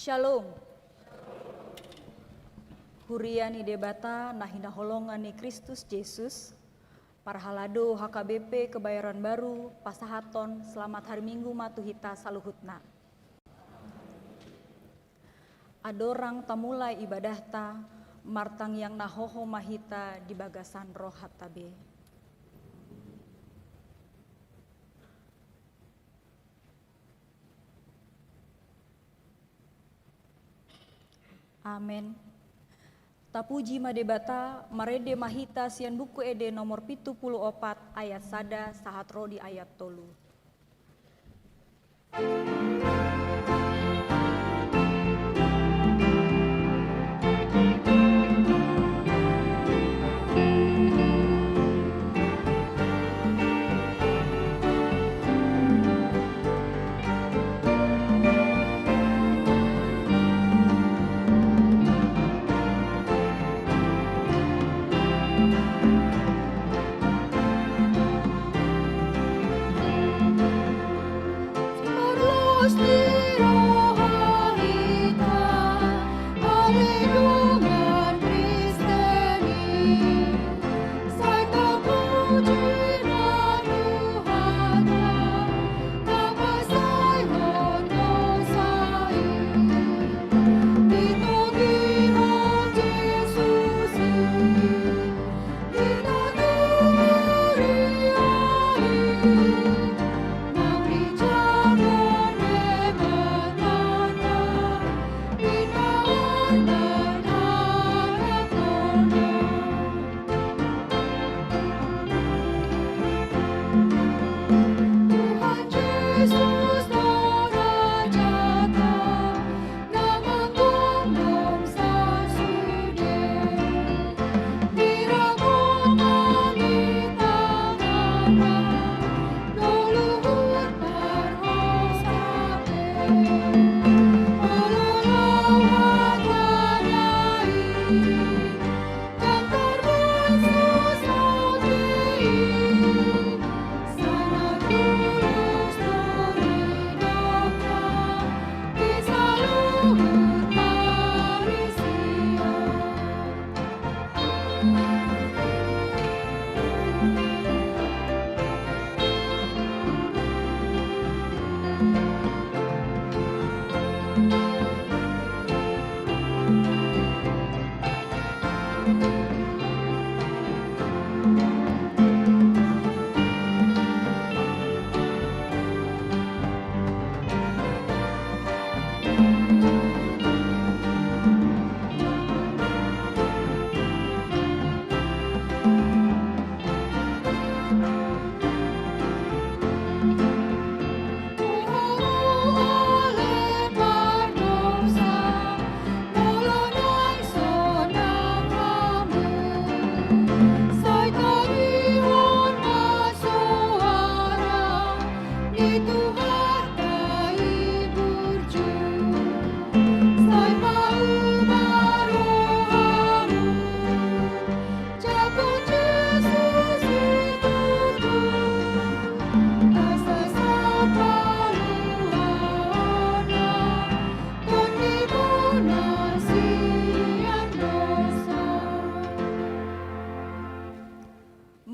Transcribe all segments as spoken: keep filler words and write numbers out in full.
Shalom. Huria ni Debata na hinaholongan ni Kristus Jesus, parhalado H K B P Kebayoran Baru pasahathon selamat hari Minggu ma tu hita saluhutna. Andorang tamulai ibadahta, martangiang na hohom ma hita di bagasan rohanta be. Amen. Tapuji ma Debata, marende ma hita sian Buku Ende nomor pitu pulu opat ayat sada sahat ro di ayat tolu.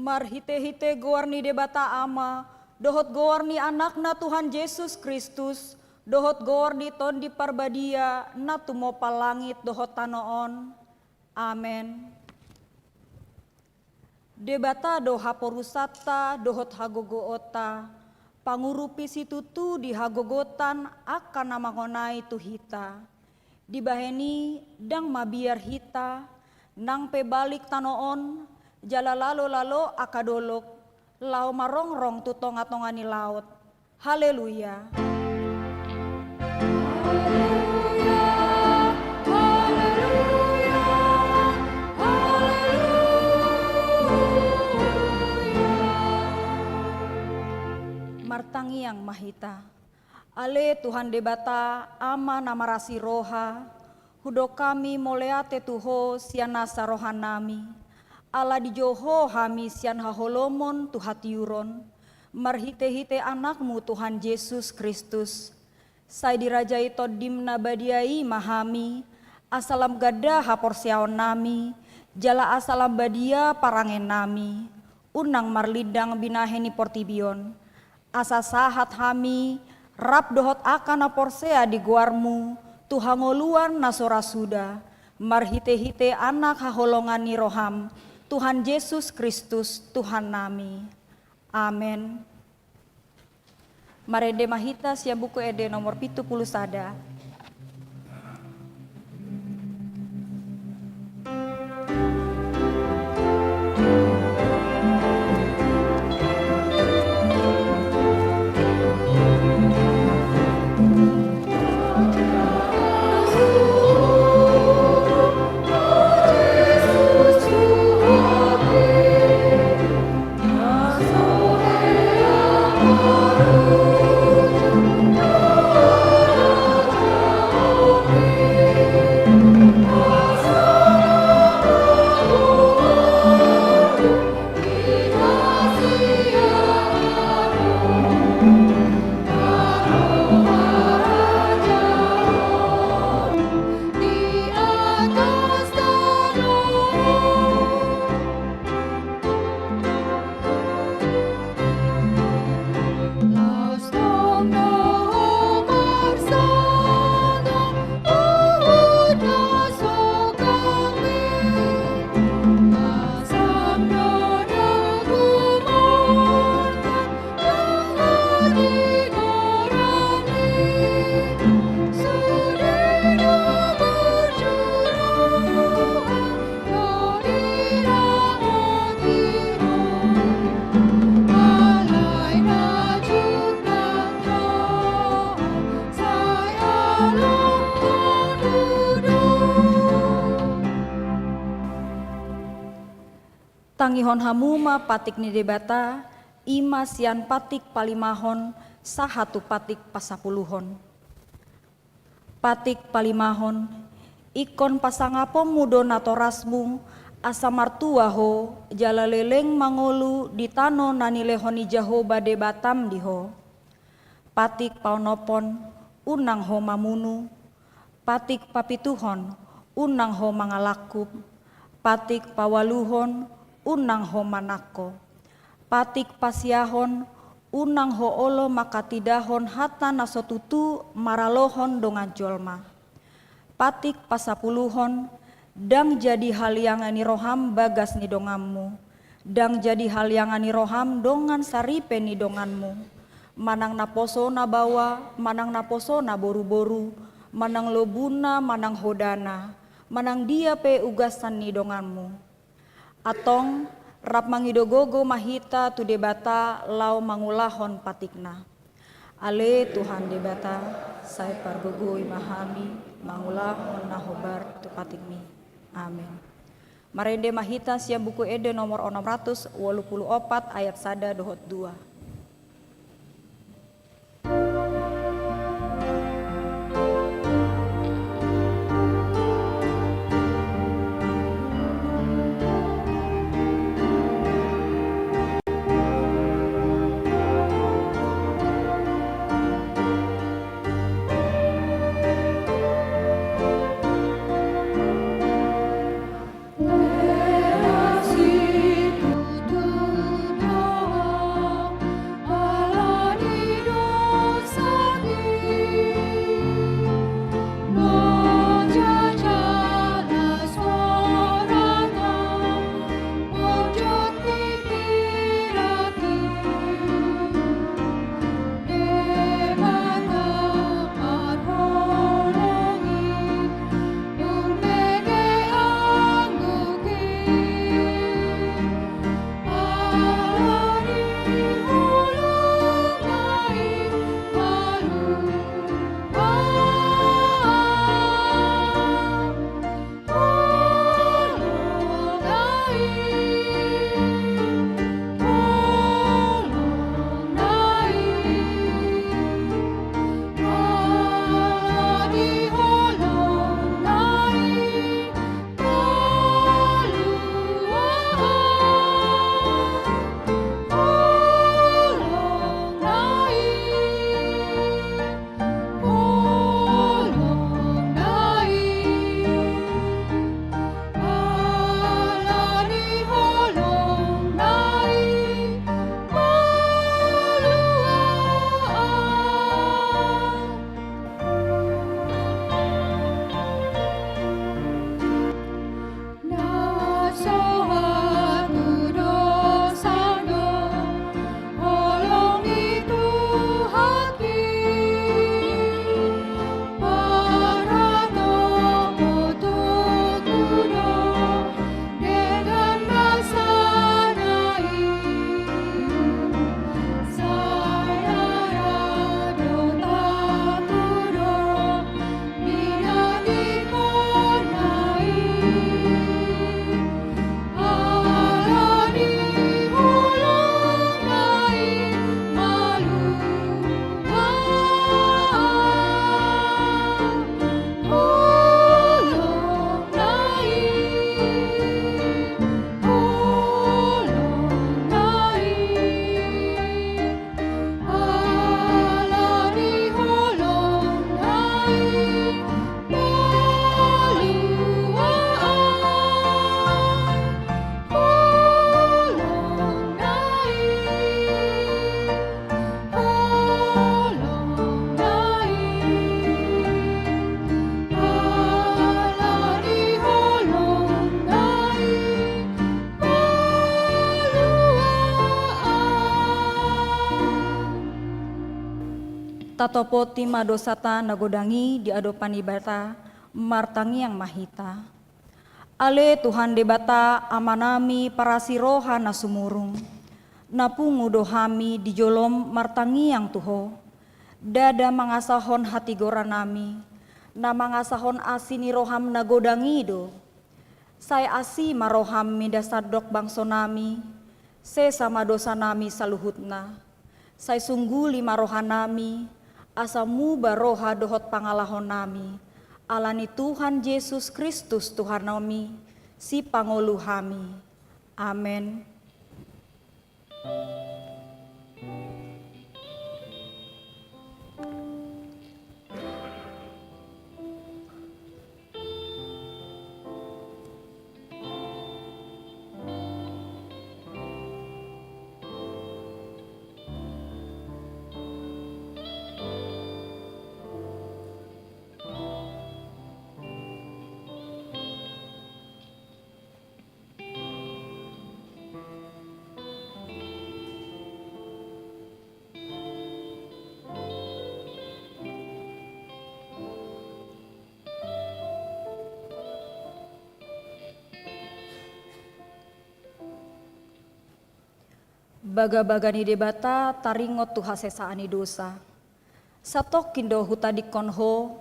Marhitehite goar ni Debata Ama, dohot goar ni Anakna Tuhan Jesus Kristus, dohot goar ni Tondi Parbadia, na tumompa langit dohot tano on. Amen. Debata do haporusanta dohot hagogoonta, pangurupi situtu di hagogotan angka na mangonai tu hita. Dibahen i ndang mabiar hita, nang pe balik tano on, jala lalo-lalo angka dolok, laho marongrong tu tonga-tonga ni laut. Haleluya. Haleluya, haleluya, haleluya. Martangiang ma hita. Ale Tuhan Debata, Ama na marasi roha, hudok hami mauliate tu Ho sian nasa rohanami. Ala dijou Ho hami sian haholomon tu hatiuron, marhite-hite Anakmu Tuhan Jesus Kristus. Sai dirajai Tondim na badia i ma hami, asa lam ganda haporseaonnami, jala asa lam badia parangenami, unang marlindang binahen ni portibi on, asa sahat hami rap dohot angka na porsea di goarmu tu hangoluan na so ra suda, marhitehite Anak haholongan ni roham, Tuhan Jesus Kristus, Tuhannami. Amen. Marende ma hita sian Buku Ende nomor pitu pulu sada. Tangihon hamu ma patik ni Debata, i ma sian patik palimahon sahat tu patik pasapuluhon. Patik palimahon, ingkon pasangaponmu do natorasmu, asa martua ho, jala leleng mangolu di tano na nilehon ni Jahowa Debatam di ho. Patik paonomhon, unang ho mamunu. Patik papituhon, unang ho mangalangkup. Patik paualuhon, unang ho manangko. Patik pasiahon, unang ho olo manghatindangkon hata na so tutu maralohon dongan jolma. Patik pasapuluhon, ndang jadi haliangan ni roham bagas ni donganmu, ndang jadi haliangan ni roham dongan saripe ni donganmu, manang naposo na baoa, manang naposo na boruboru, manang lobuna, manang hodana, manang dia pe ugasan ni donganmu. Antong, rap mangido gogo ma hita tu Debata laho mangulahon patikna. Ale Tuhan Debata, sai pargogoi ma hami mangulahon na hombar tu patikmi. Amen. Marende ma hita sian Buku Ende nomor onom ratus ualu pulu opat ayat sada dohot dua. Tatopoti ma dosanta na godang i di adopan Debata, martangiang ma hita. Ale Tuhan Debata, Amanami parasi roha na sumurung, na pungu do hami di jolom martangiang tu Ho. Ndada mangasahon hatigorannami, na mangasahon asi ni roham na godang i do. Sai asi ma roham mida sandok bangsonami, sesa ma dosanami saluhutna. Sai sungguli ma rohanami, asa muba roha dohot pangalahonami, ala ni Tuhan Jesus Kristus Tuhannami, Sipangolu hami. Amen. Bagabaga ni Debata taringot tu hasesaan ni dosa. Satongkin do hutadingkon Ho,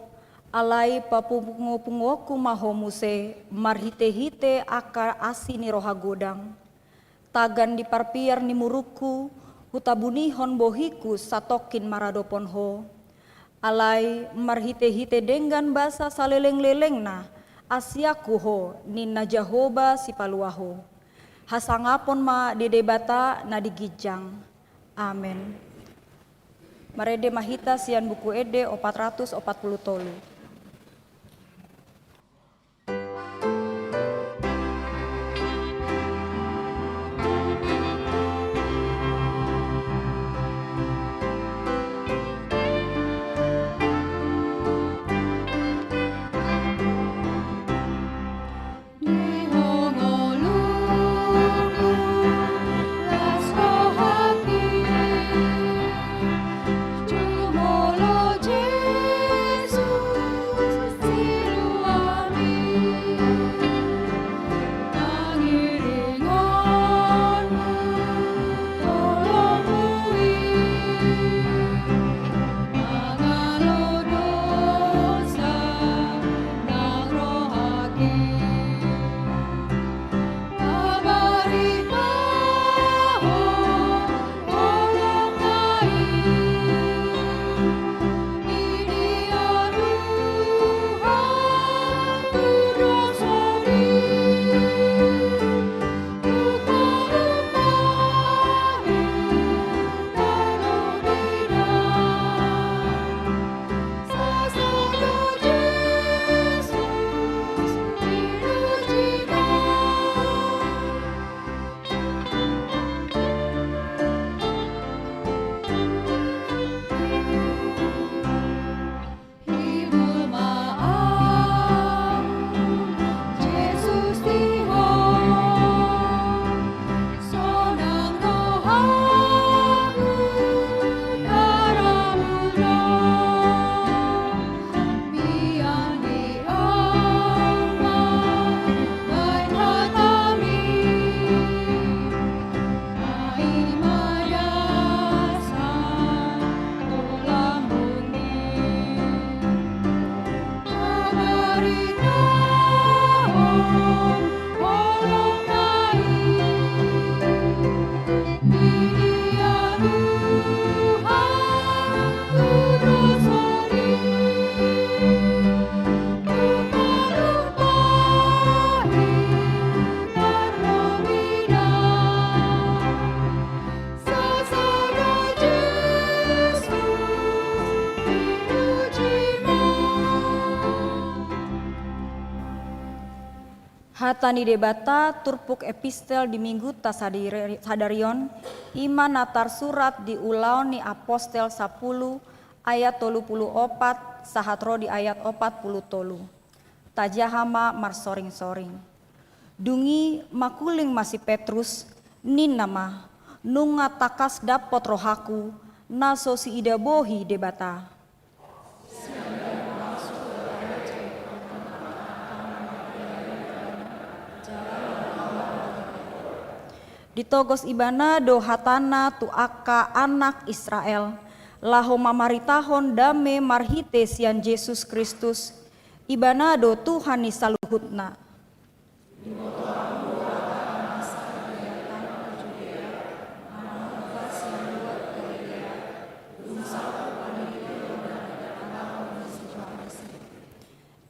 alai papungupunguonku ma Ho muse marhitehite angka asi ni roha godang. Tagan di parpiar ni murukku, hutabunihon bohiku satongkin maradopon Ho. Alai marhitehite denggan basa salelenglelengna, asianku Ho, ninna Jahowa Sipalua Ho. Hasangapon ma di Debata na di ginjang. Amen. Marende ma hita sian Buku Ende opat ratus opat pulu tolu. Hata ni Debata turpuk epistel di Mingguta sadari, sadari on, i ma na tarsurat di Ulaon ni Apostel sampulu ayat tolu pulu opat sahat ro di ayat opat pulu tolu. Tajaha ma marsoringsoring. Dung i makuling ma si Petrus, ninna ma, nunga tangkas dampot rohangku, na so siida bohi Debata. Ditogos Ibana do hatana tu angka anak Israel, laho mamaritahon dame marhite sian Jesus Kristus. Ibana do Tuhan ni saluhutna.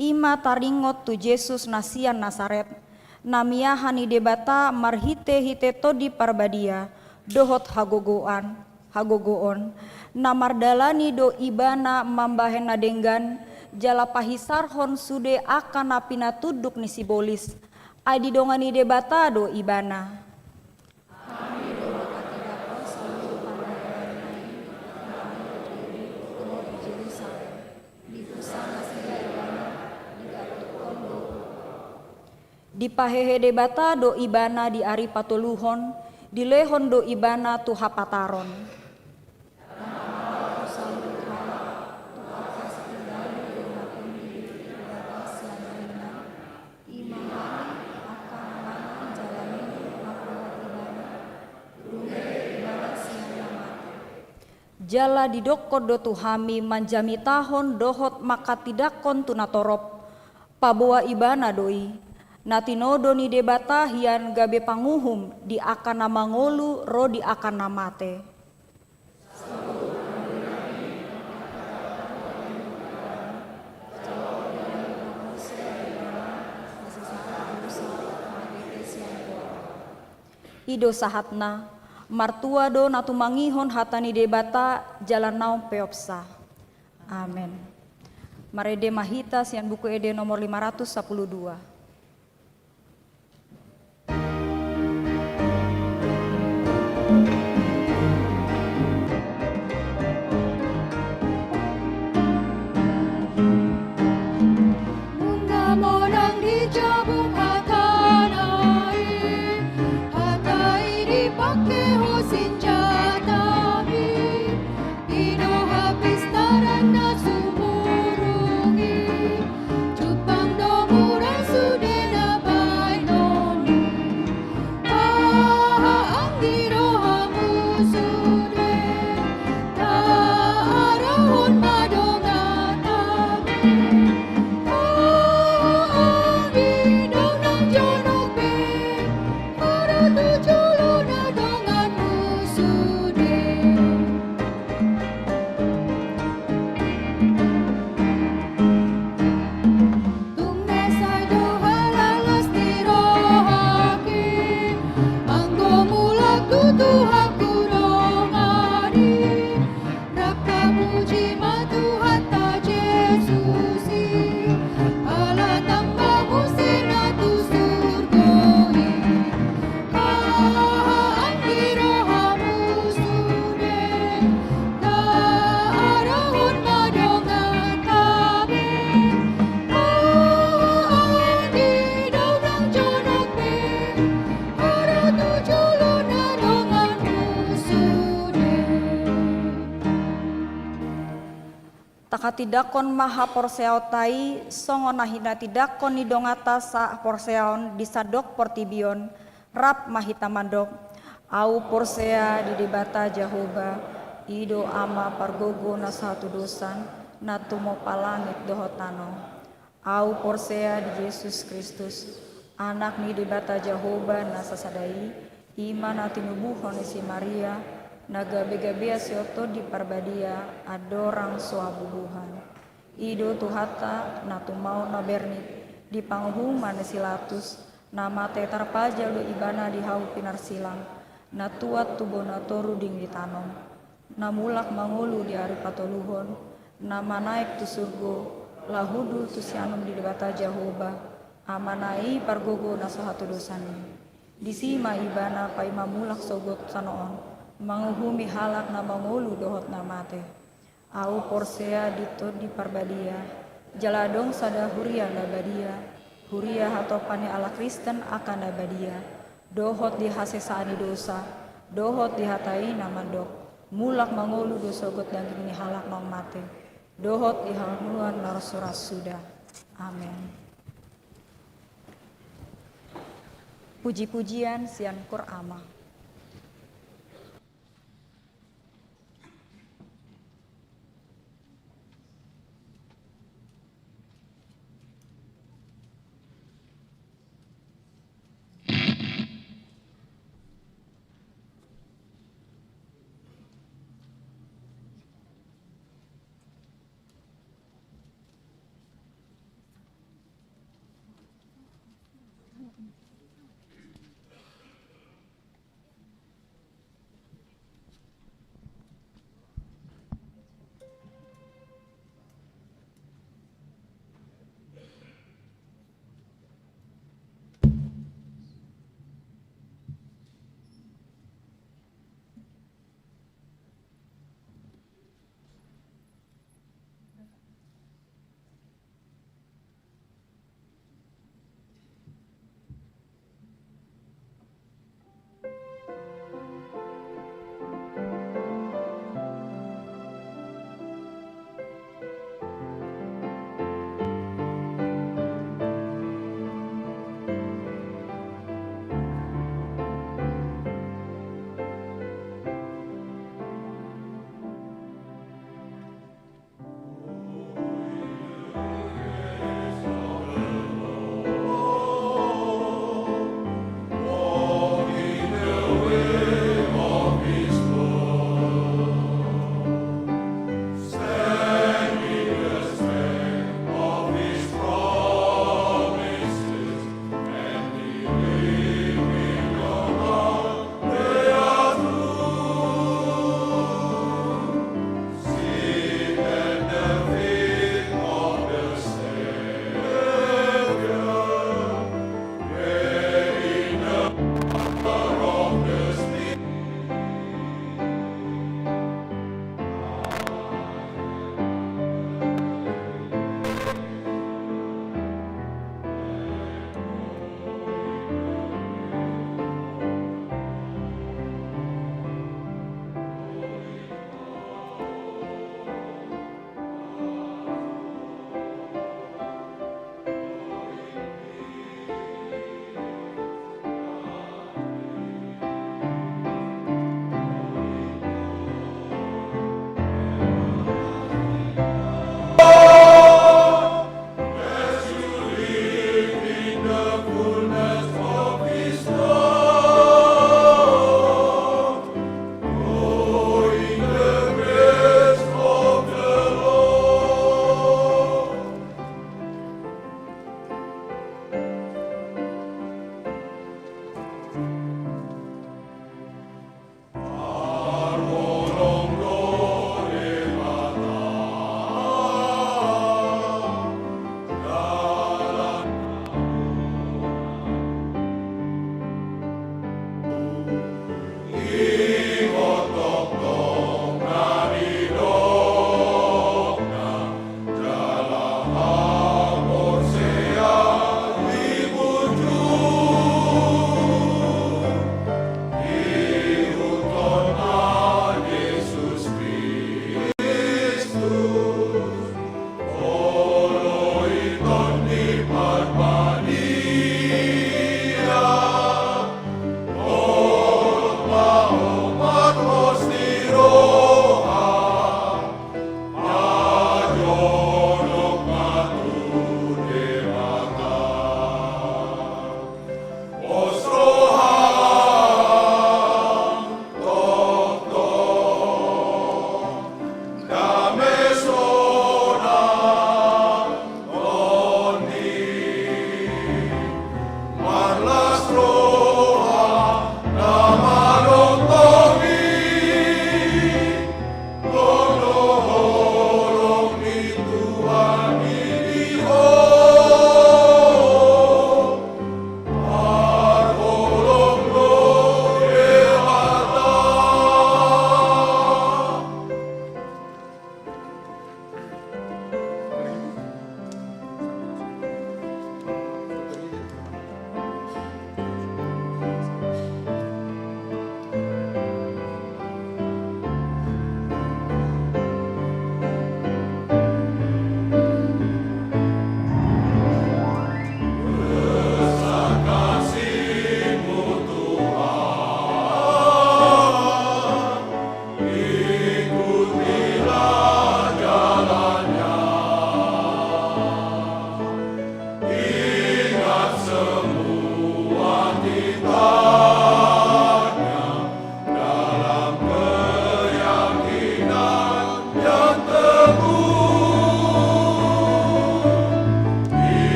I ma taringot tu Jesus na sian Nasaret, na miaha ni Debata marhite-hite Tondi Parbadia dohot hagogoan, hagogoon, na mardalani do Ibana mambahen na denggan, jala pahisarhon sude angka na pinatunduk ni sibolis. Ai didongani Debata do Ibana. Dipahehe Debata do Ibana di ari patoluhon, dilehon do Ibana tu hapataron. Jala didokkon do tu hami manjamitahon dohot manghatindanghon tu natorop, paboa Ibana do i, na tinodo ni Debata hian gabe panguhum di angka na mangolu ro di angka na mate. I do sahatna, martua do na tumangihon hata ni Debata jala naung peopsa. Amen. Marende ma hita sian Buku Ende nomor lima ratus sapuluh dua. Nunga monang dijabung hatana i, hata i dipangke ho sinjatami. I do hapistaran na sumurung i, jumpang do mura sude na baenon i. Aha anggi rohamu sude, taarahon ma donganta be. Aha anggi dongan jonok be, hara tu jolo na donganmu sude. Tung na sai do halalas ni rohangki, anggo mulak tu Tuhanku dongan i. Rap tapuji ma Tuhanta Jesus i, ala tamba muse na tu surgo i. Aha anggi rohamu sude, taarahon ma donganta be. Aha anggi dongan jonok be, hara tu jolo na donganmu sude. Tahatindanghon ma haporseaonta i songon na hinatindangkon ni donganta saporseaon di sandok portibi on. Rap ma hita mandok: Ahu porsea di Debata Jahowa, i do Ama pargogo na sahatudosan, na tumompa langit dohot tano. Ahu porsea di Jesus Kristus, Anak ni Debata Jahowa na sasada i, i ma na tinubuhon ni si Maria, na gabegabean sian Tondi Parbadia, andorang so habubuhan. I do Tuhanta, na tumaon na bernit, di panguhuman ni si Latus, na mate tarpajal do Ibana di hau pinarsilang, na tuat tu bona toru ding ditanom. Na mulak mangolu di ari patoluhon, na manaek tu surgo, laho hundul tu siamun ni Debata Jahowa, Amana i pargogo na sahatudosan i. Disi ma Ibana paima mulak sogot tano on, manguhumi halak na mangolu dohot na mate. Ahu porsea di Tondi Parbadia, jala adong sada huria na badia, huria hatompa ni halak Kristen angka na badia, dohot di hasesaan ni dosa, dohot di hata i na mandok: Mulak mangolu do sogot daging ni halak naung mate, dohot di hamuliaon na ro so ra suda. Amen. Puji-pujian sian Kor Ama.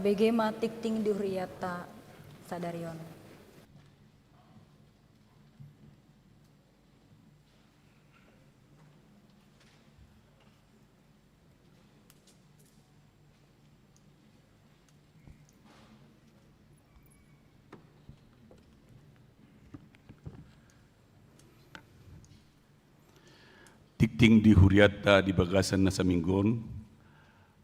Bege ma tingting di huriata sadari on. Tingting di huriata di bagasan na saminggu on,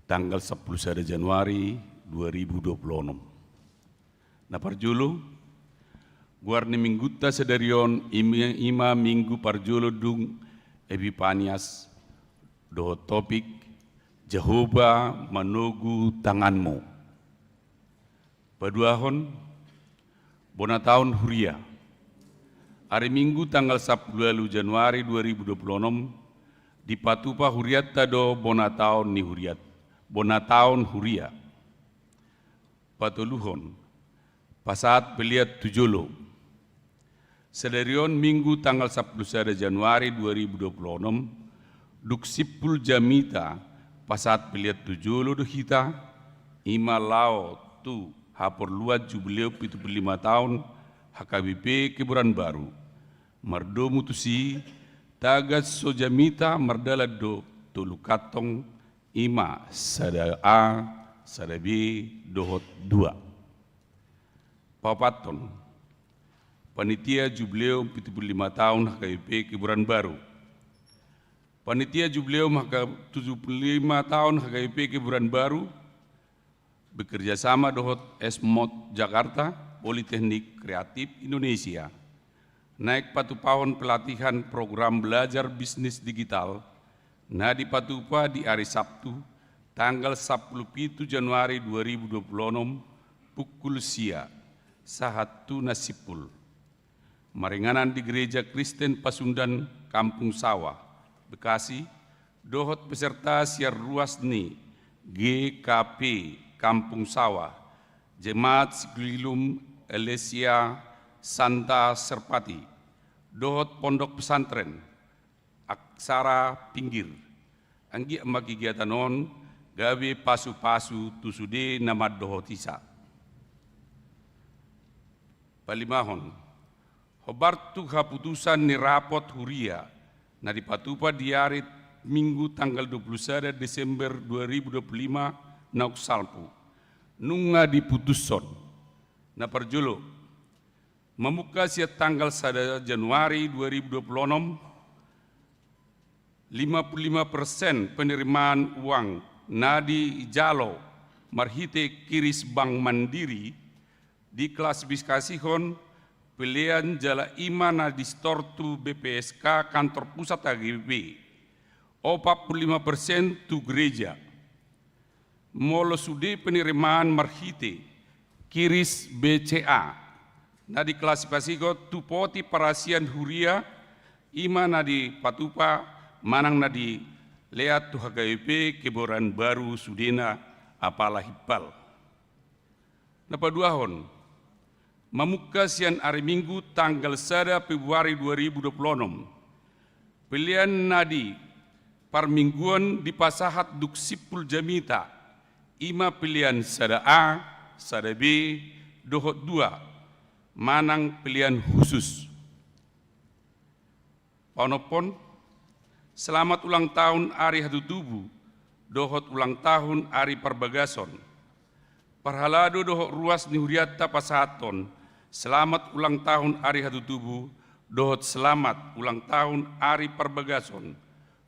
tanggal sampulu sada Januari dua ribu dua puluh onom. Na parjolo, goar ni minggunta sadari on ima, ima minggu parjolo dung Epipanias dohot topik Jahowa manogu tanganmu. Paduahon, bona taon huria. Ari Minggu tanggal sampulu ualu Januari dua ribu dua puluh onom, dipatupa hurianta do bona taon ni huriat, bona taon huria. Patoluhon, pasahat pelean tu jolo. Sadari on Minggu tanggal sampulu sada Januari dua ribu dua puluh onom, dung simpul jamita pasahat pelean tu jolo do hita, ima laho tu haporluan jubileu pitu pulu lima taon H K B P Kebayoran Baru. Mardomu tusi, tagan so jamita mardalan do tolu kantong, ima sada A, sada B, dohot dua. Paopathon, panitia jubileu pitu pulu lima taon H K B P Kebayoran Baru. Panitia jubileu H K, tujuh puluh lima taon H K B P Kebayoran Baru bekerja sama dohot Esmod Jakarta, Politeknik Kreatif Indonesia, naeng patupahon pelatihan program belajar bisnis digital, na dipatupa di ari Sabtu, tanggal sampulu pitu Januari dua ribu dua puluh onom, pukul sia, sahat tu na simpul. Maringanan di Gereja Kristen Pasundan Kampung Sawah, Bekasi, dohot peserta sian ruas ni G K P Kampung Sawah, Jemaat Sikulilum Eklesia Santa Serpati, dohot Pondok Pesantren Aksara Pinggir. Anggiat ma kegiatan on gabe pasu-pasu tu sude na mandohoti sa. Palimahon, hombar tu haputusan ni rapot huria na dipatupa di ari Minggu tanggal dua puluh sada Desember dua ribu dua puluh lima naung salpu, nunga diputushon. Na parjolo, mamungka sian tanggal sada Januari dua ribu dua puluh onom, lima puluh lima persen penerimaan uang na dijalo marhite kiris Bank Mandiri diklasifikasihon pelean jala ima na distor tu B P S K kantor pusat H K B P. Opat puluh lima persen tu gereja. Molo sude penerimaan marhite kiris B C A na diklasifikasihon tu poti parasian huria, ima na dipatupa manang na dilean tu H K B P Kebayoran Baru sudena apala himbal. Na paduahon, mamungka sian ari Minggu tanggal sada Februari dua ribu dua puluh onom, pelean na di parmingguon dipasahat dung simpul jamita, ima pelean sada A, sada B, dohot dua, manang pelean khusus. Paonomhon, selamat ulang tahun ari hatutubu dohot ulang tahun ari parbagason. Parhalado dohot ruas ni hurianta pasahathon selamat ulang tahun ari hatutubu dohot selamat ulang tahun ari parbagason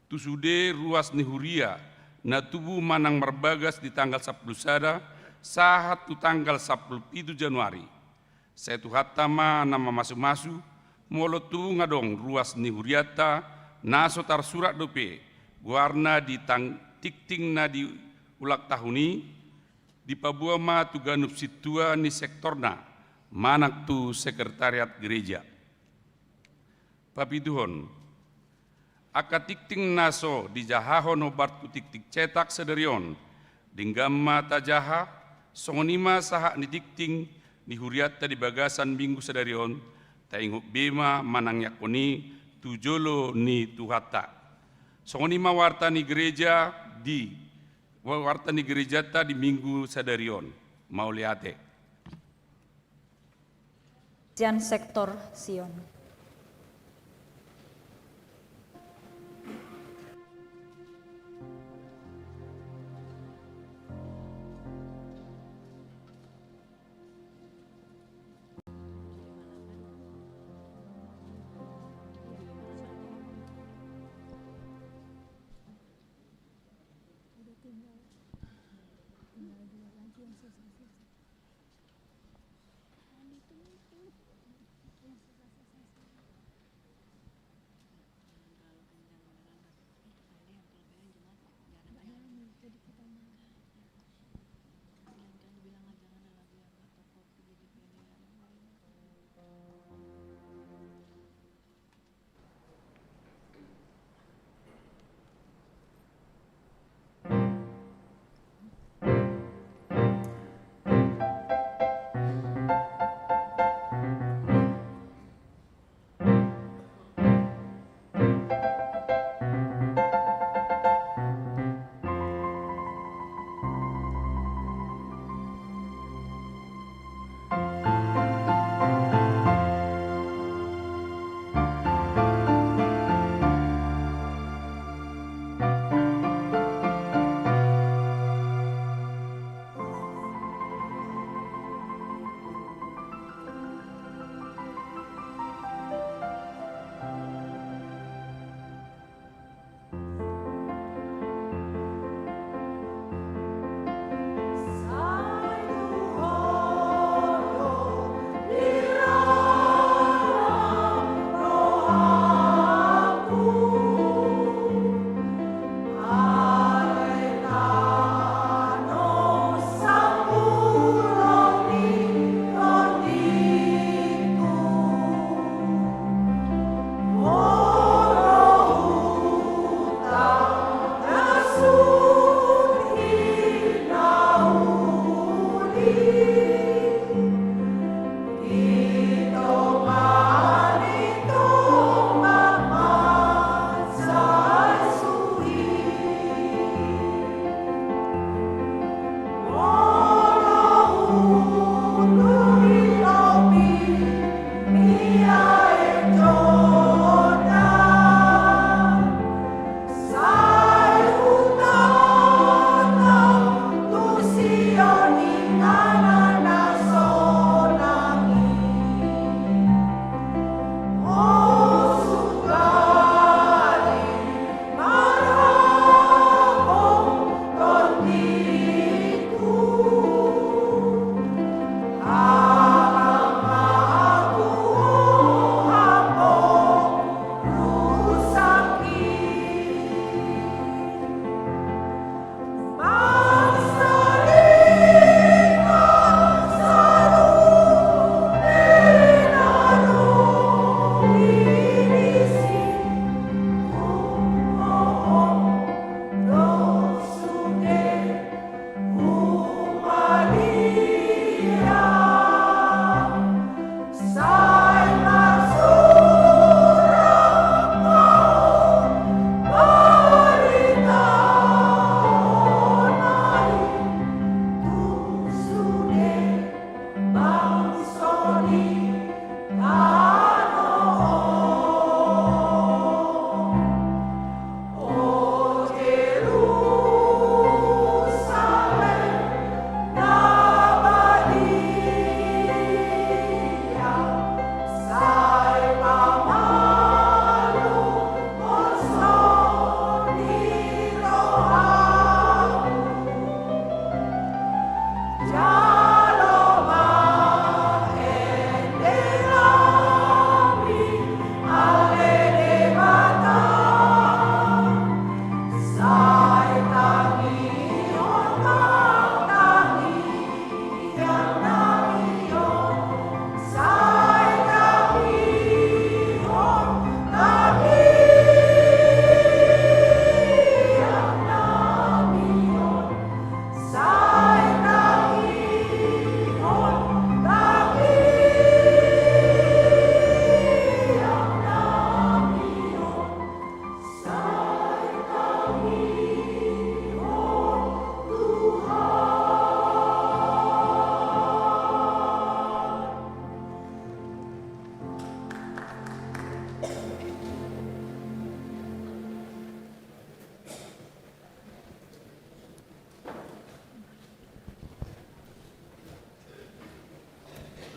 tu sude ruas ni huria na tubu manang marbagas di tanggal sampulu sada sahat tu tanggal sampulu pitu Januari. Sai Tuhanta ma na mamasumasu, molo tung adong ruas ni hurianta na so tarsurat dope goarna di tang-, tingting na di ulang tahun i, dipaboa ma tu ganup sintua ni sektorna manang tu sekretariat gereja. Papituhon, angka tingting na so dijahahon hombar tu tingting cetak sadari on, denggan ma tajaha, songon i ma sahat ni tingting ni hurianta di bagasan Minggu sadari on, taingot be ma manangiangkon i tu jolo ni Tuhanta. Songon i ma warta ni gereja di, warta ni gerejanta di Minggu sadari on. Mauliate. Sian sektor Sion.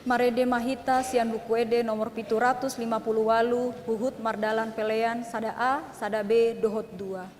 Marende ma hita sian Buku Ende nomor pitu ratus lima pulu ualu, huhut mardalan pelean sada A, sada B, dohot dua.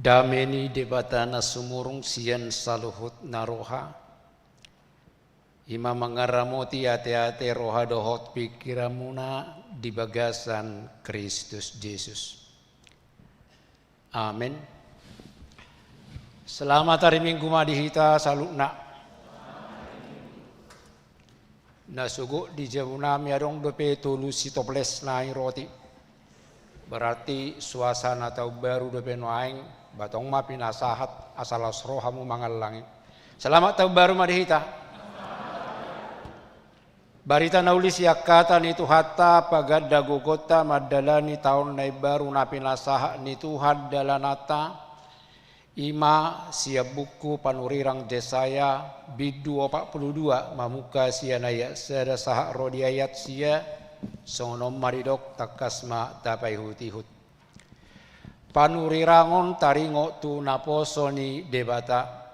Dame ni Debata na sumurung sian saluhutna roha, i ma mangaramoti ateate, roha dohot pingkiranmuna di bagasan Kristus Jesus. Amen. Selamat hari Minggu ma di hita saluhutna. Na sogot di jabu nami adong dope tolu sitoples naeng roti. Berarti suasana taon baru dope nuaeng, ba tong ma pinasahat asa laos ro hamu mangallangi. Selamat taon baru ma di hita. Barita na uli sian hata ni Tuhanta, paganda gogonta mandalani taon na imbaru na pinasahat ni Tuhan dalananta, i ma sian buku panurirang Jesaya, bindu opat pulu dua, mamungka sian ayat sada sahat ro di ayat sia, songon on ma didok, tangkas ma tapaihutihut. Panurirang on taringot tu naposo ni Debata.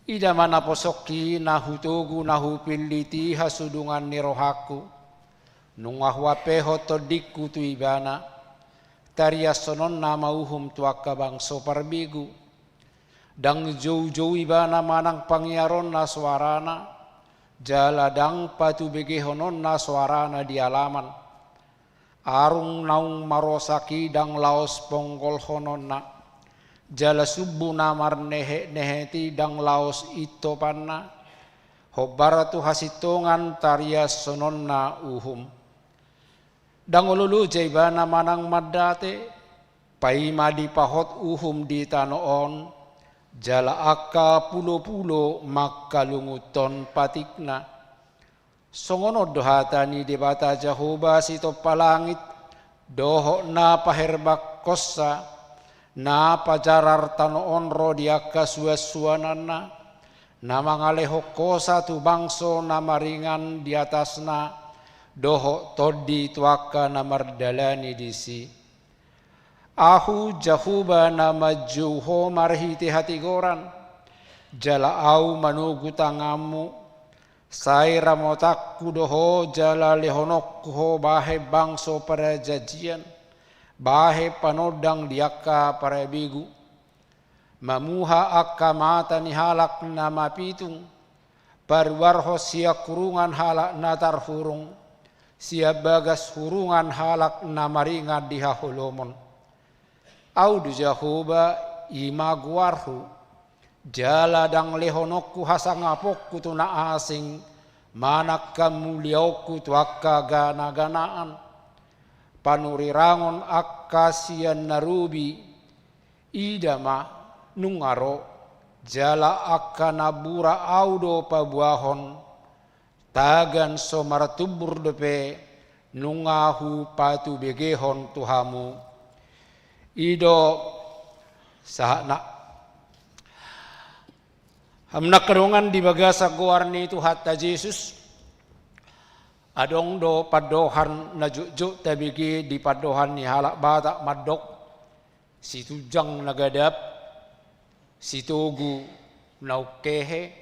Ida ma naposongki na hutogu na hupillit i hasudungan ni rohangku. Nunga huampehon tondingku tu ibana. Tariashononna ma uhum tu angka bangso parbegu. Ndang joujou ibana manang pangiaronna soarana, jala ndang patubegehononna soarana di alaman. Arung naung marosak i ndang laos ponggolhononna, jala sumbu na marnehetnehet i ndang laos intopanna, hombar tu hasintongan tariashononna uhum. Ndang olo loja ibana manang mandate, paima dipahot uhum di tano on, jala angka pulopulo mangkalungunhon patikna. Songon on do hata ni Debata Jahowa sitompa langit, dohot na paherbangkonsa, na pajarar tano on ro di angka suansuananna, na mangalehon hosa tu bangso na maringan di atasna, dohot tondi tu angka na mardalani disi. Ahu Jahowa na manjou ho marhite hatigoran, jala ahu manogu tanganmu, sai ramotanku do ho jala lehononku ho bahen bangso parajanjian, bahen panondang di angka parabegu. Mamuha angka mata ni halak na mapitung, paruarhon sian hurungan halak na tarhurung, sian bagas hurungan halak na maringan di haholomon. Ahu do Jahowa, i ma goarhu, jala ndang lehononku hasangaponku tu na asing, manang hamuliaonku tu angka ganaganaan. Panurirangon angka sian na robi, ida ma, nunga ro, jala angka na bura ahu do paboahon, tagan so martumbur dope, nunga hupatubegehon tu hamu. I do sahatna. Hamu na angka dongan di bagasan goar ni Tuhanta Jesus, adong do pandohan na jotjot tabege di pandohan ni halak Batak mandok, situnjang na gadap, sitogu na ungkehe,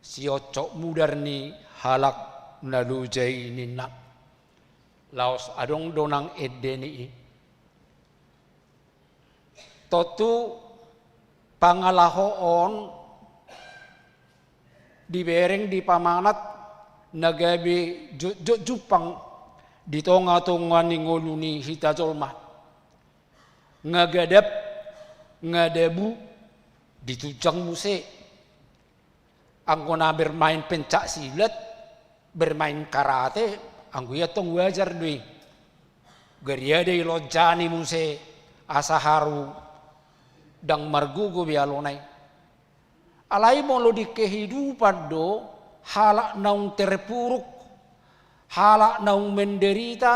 sioncop mudar ni halak na loja i ninna. Laos adong do nang ende ni i. Tontu pangalaho on dibereng dipamanat na gabe jotjot jumpang di tongatonga ni ngolu ni hita jolma. Nga gadap, nga dabu, ditunjang muse. Anggo na bermain pencak silat, bermain karate, anggo i antong wajar do i. Gariada dilonjani muse asa haru, ndang margogo be alona i. Alai molo di kehidupan do, halak naung terpuruk, halak naung menderita,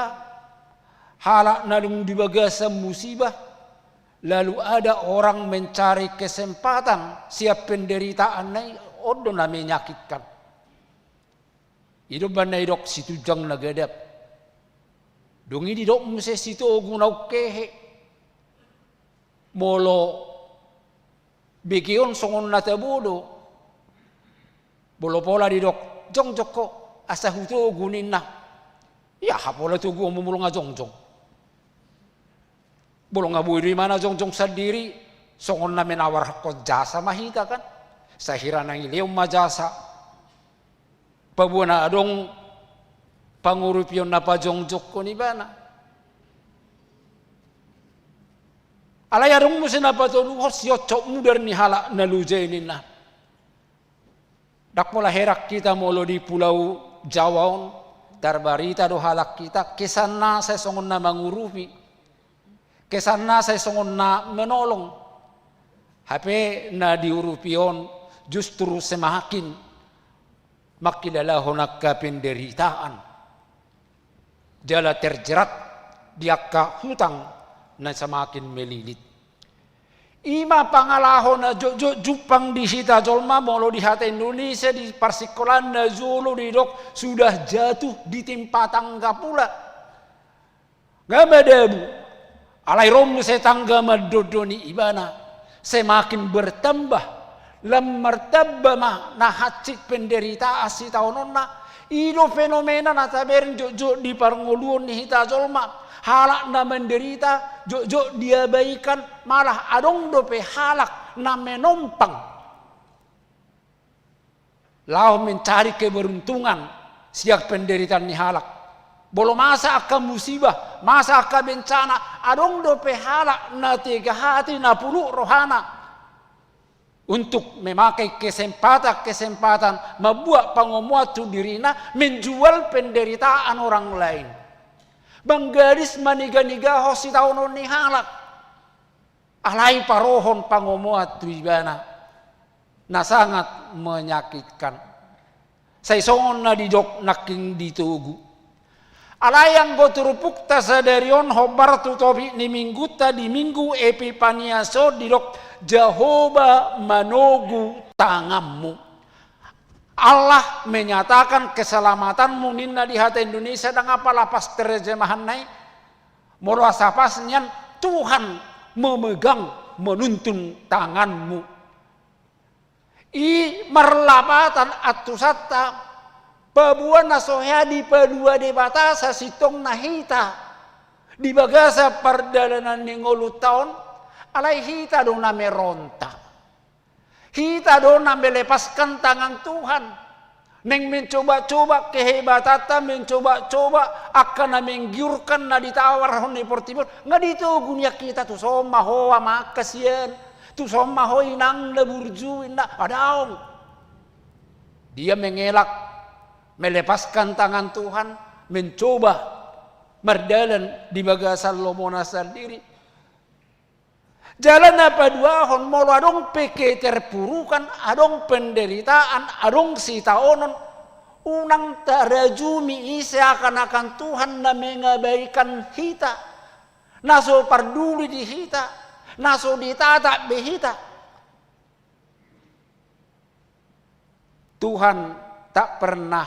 halak naung di bagasan musibah, lalu ada orang mencari kesempatan sian penderitaanna i, on do na menyakitkan. I do umbahen na didok situnjang na gadap. Dung i didok muse sitogu na ungkehe. Molo bege on songon na tabo do. Molo pola didok, jongjong ho, asa hutogu ninna. Ia aha pola toguonmu molo nga jongjong. Molo nga boi do imana jongjong sandiri, songon na menawarhon jasa ma hita kan. Sahira na dilehon ma jasa. Paboa na adong pangurupion na pajongjongkon ibana. Alai adong muse na patoluhon, siocop mudar ni halak na loja i ninna. Ndang pola heran hita molo di Pulau Jawa on, tarbarita do halak hita, kesanna sai songon na mangurupi, kesanna sai songon na menolong. Hape na diurupi on justru semakin mangkilalahon angka penderitaan, jala terjerat di angka hutang na semakin melilit. I ma pangalaho na jotjot jumpang di hita jolma, molo di hata Indonesia, di parsingkolaan na jolo didok sudah jatuh ditimpa tangga pula. Nga madabu, alai ro muse tangga mandondoni ibana, semakin bertambah, lam martamba ma na hansit penderitaan sitaononna. I do fenomena na tabereng jotjot di parngoluon ni hita jolma, halak na menderita jotjot diabaikan, malah adong dope halak na menompang laho mencari keberuntungan sian penderitaan ni halak. Molo masa angka musibah, masa angka bencana, adong dope halak na tega hati, na puluk rohana untuk memakai kesempatan-kesempatan, mambuat pangomoan tu dirina, menjual penderitaan orang lain. Manggadis maniga-nigahon sitaonon ni halak. Alai parohon pangomoan tu ibana, na sangat menyakitkan. Sai songon na didok nangkin di togu. Alai anggo turpukta sadari on hombar tu topik ni minggunta di Minggu Epipania on didok, Jahowa manogu tanganmu. Allah menyatakan keselamatanmu ninna di hata Indonesia, ndang apala pas terjemahanna i. Molo asa pas nian, Tuhan memegang, menuntun tanganmu. I marlapatan antusanta, paboa na so hea dipalua Debata sasintongna hita di bagasan pardalanan ni ngolunta on, alai hita do na meronta. Hita do na melepaskan tangan Tuhan. Naeng mencoba-coba kehebatanta, mencoba-coba angka na menggiurkan na ditawarhon ni portibi on, nga ditogu nian hita, tuson ma ho amang kasian, tuson ma ho inang na burju, inna, daong. Dia mengelak, melepaskan tangan Tuhan, mencoba mardalan di bagasan lomona sandiri. Jala na paduahon, molo adong pe keterpurukan, adong penderitaan, adong sitaonon, unang tarajumi i seakan-akan Tuhan na mengabaikan hita, na so parduli di hita, na so ditatap be hita. Tuhan tak pernah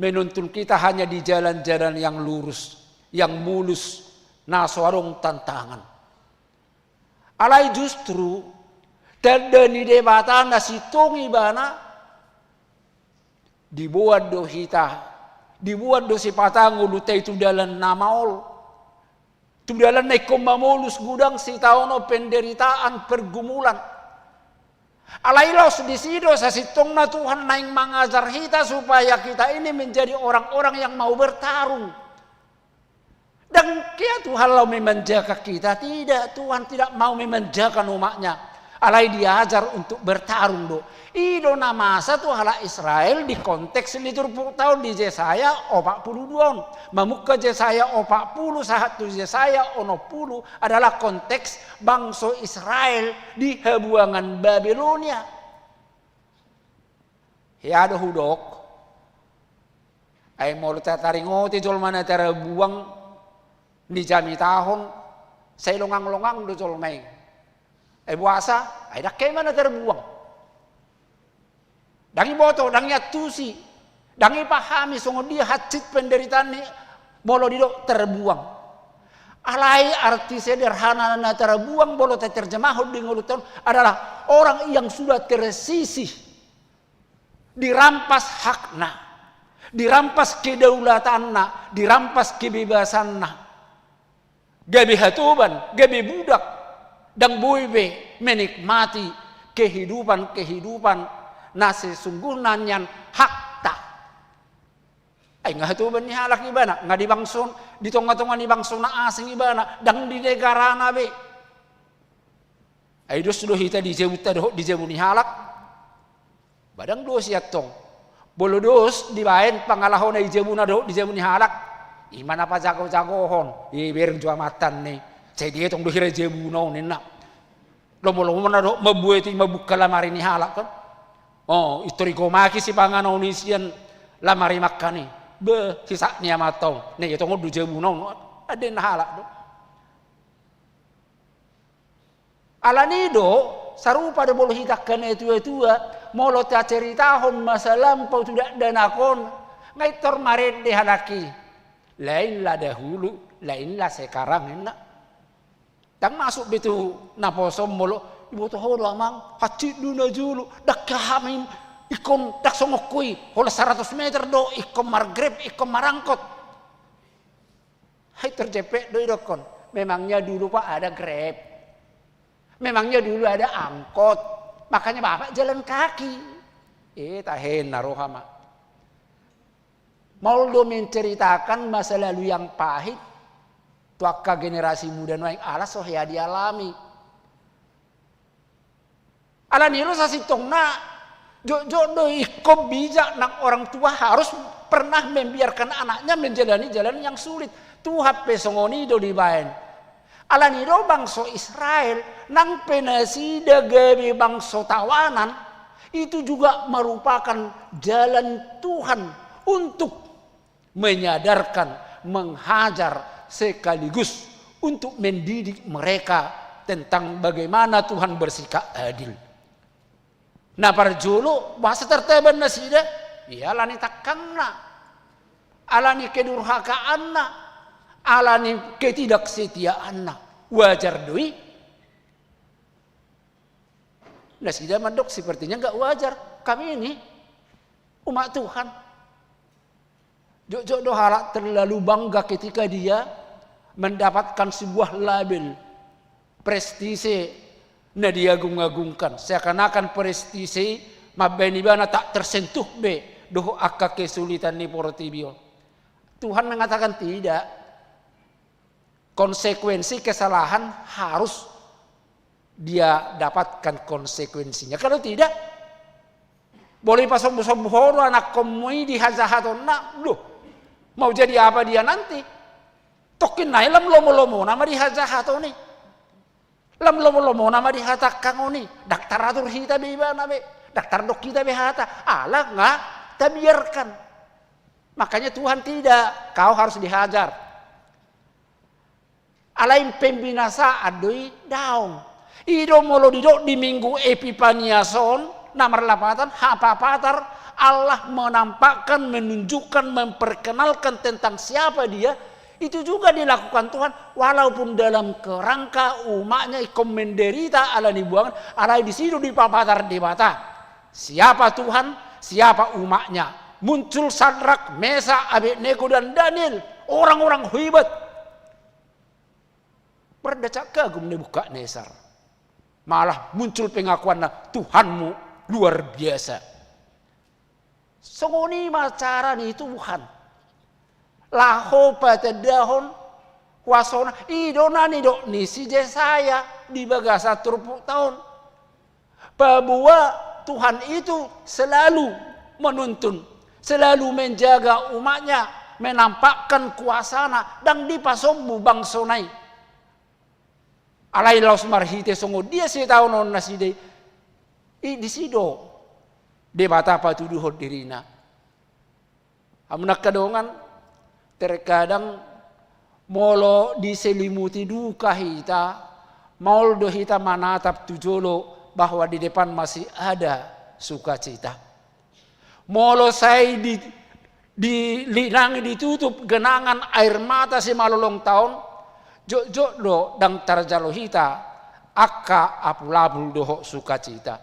menuntun kita hanya di jalan-jalan yang lurus, yang mulus, na so adong tantangan. Alai justru tanda ni Debata na sintong ibana, diboan do hita, diboan do sipata ngolunta i tu dalan na maol. Tu dalan na ingkon mamolus godang sitaonon penderitaan, pergumulan. Alai laos disi do sasintongna Tuhan naeng mangajar hita supaya kita ini menjadi orang-orang yang mau bertarung. Ndang hea Tuhan laho memanjakan kita, tidak, Tuhan tidak mau memanjakan umatnya. Alai diajar untuk bertarung do. I do na masa tu halak Israel di konteks ni turpukta on di Jesaya opat pulu dua on. Mamungka Jesaya opat pulu sahat tu Jesaya onom pulu adalah konteks bangso Israel di habuangan Babilonia. Hea do hudok, ai molo tataringoti jolma na tarbuang di jamitahon, sai longang-longang do jolma i. Ai boasa? Ai ndang hea ma na tarbuang. Ndang iboto, ndang iantusi, ndang ipahami songon dia hansit penderitaan ni molo didok tarbuang. Alai arti sederhana na tarbuang molo taterjemahon di ngolunta on adalah orang yang sudah tersisih. Dirampas hakna, dirampas kedaulatanna, dirampas kebebasanna. Gabe hatoban, gabe budak, ndang boi be menikmati kehidupan-kehidupan na sesungguhna nian hakta. Ai nga hatoban ni halak ibana, nga di bangso, di tonga-tonga ni bangso na asing ibana, ndang di negarana be. Ai dos do hita di jabunta dohot di jabu ni halak? Ba ndang dos i antong. Molo dos dibaen pangalahona di jabuna dohot di jabu ni halak, i ma na pajagojagohon, "Eh, bereng jo amanta on, sai dietong do hira jabuna on," ninna. Lomolomona do mambuat i, mambuka lamari ni halak kan. Oh, pintor digomaki sipanganon i sian lamari mangan i. Beh, sisak ni amanta on, na ietong on do jabuna on, andorang na halak do. Alani do, sarupa do molo hita angka natuatua, molo taceritahon masa lampau tu dakdanak on, nga pintor marende halak i. Lainlah dahulu, lainlah sekarang, ninna. Ndang masuk be tu naposo molo, "Iboto ho do amang, hansit do na jolo, ndang hami ingkon, ndang songon ho i, holan saratus meter do ingkon mar-Grab, ingkon marangkot." Hai, terjepit do idokkon. Memangnya dulu, Pak, ada Grab? Memangnya dulu ada angkot? Makanya Bapak jalan kaki. Eh, tahen na roha ma. Maol do menceritakan masa lalu yang pahit tu angka generasi muda nuaeng, ala so hea dialami. Alani do sasintongna, jotjot do ingkon bijak nang orang tua harus pernah membiarkan anaknya menjalani jalan yang sulit. Tuhan pe songon i do dibaen. Alani do bangso Israel, nang pe nasida gabe bangso tawanan, itu juga merupakan jalan Tuhan untuk menyadarkan, menghajar, sekaligus untuk mendidik mereka tentang bagaimana Tuhan bersikap adil. Na parjolo, boasa tartaban nasida? Ia alani tangkangna, alani kedurhakaanna, alani ketidaksetiaanna. Wajar do i. Nasida mandok, "Sepertinya nggak wajar. Kami ini umat Tuhan." Jotjot do halak terlalu bangga ketika dia mendapatkan sebuah label prestise na diagung-agungkan. Seakan-akan prestise mambaen ibana tak tersentuh be dohot angka kesulitan ni portibi on. Tuhan mengatakan tidak. Konsekuensi kesalahan harus dia dapatkan konsekuensinya. Kalau tidak, molo ipasombu-sombu ho do anakkonmu i di hajahatonna, loh, mau jadi apa dia nanti? Tongkin nai lam lomo-lomona ma di hajahaton i. Lam lomo-lomona ma di hatangkangon i. Ndang taratur hita be ibana be. Ndang tardok hita be hata. Ala nga tabiarkan. Makanya Tuhan tidak, kau harus dihajar. Alai pembinasaan do i? Daong. I do molo didok di Minggu Epipanias on, na marlapatan, hapapatar, Allah menampakkan, menunjukkan, memperkenalkan tentang siapa Dia, itu juga dilakukan Tuhan, walaupun dalam kerangka umatnya ingkon menderita alani buangan, alai disi do dipapatar Debata siapa Tuhan, siapa umatnya. Muncul Sadrak, Mesak, Abednego, dan Daniel, orang-orang hebat. Mardacak kagum Nebukadnesar. Malah muncul pengakuanna, "Tuhanmu luar biasa." Songon i ma cara ni Tuhan laho patandahon kuasona. I do na nidok ni si Jesaya di bagasan turpukta on. Paboa Tuhan itu selalu menuntun, selalu menjaga umatnya, menampakkan kuasana, ndang dipasombu bangsona i. Alai laos marhite songon dia sitaonon nasida i, i disi do Debata patuduhon dirina. Hamu na angka dongan, terkadang molo diselimuti duka hita, maol do hita manatap tu jolo bahwa di depan masih ada sukacita. Molo sai di, dilinangi, ditutup genangan air mata simalolongta on, jotjot do ndang tarjalo hita angka apulapul dohot sukacita.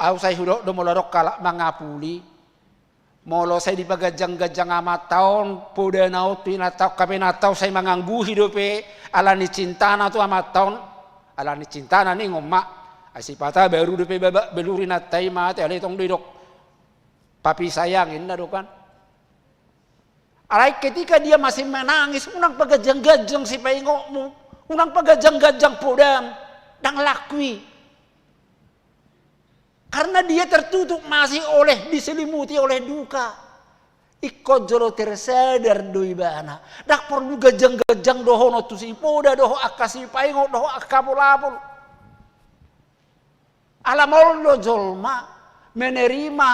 Ahu sai hudok do molo adong halak mangapuli, molo sai dipaganjangganjang amanta on podana on tu inanta on, hape inanta on sai mangangguhi dope alani cintana tu amanta on, alani cintana ningon ma, ai sipata baru dope babak belur inanta i mate, alai tong do idok papi sayang inna do kan. Alai ketika dia masih menangis, unang paganjangganjang sipaingotmu, unang paganjangganjang podam. Ndang laku i. Karena dia tertutup masih oleh, diselimuti oleh duka. Ingkon jolo tersadar do ibana. Ndang porlu ganjang-ganjang dohonon tu sipoda, dohot angka sipaingot, dohot angka apul-apul. Ala maol do jolma menerima,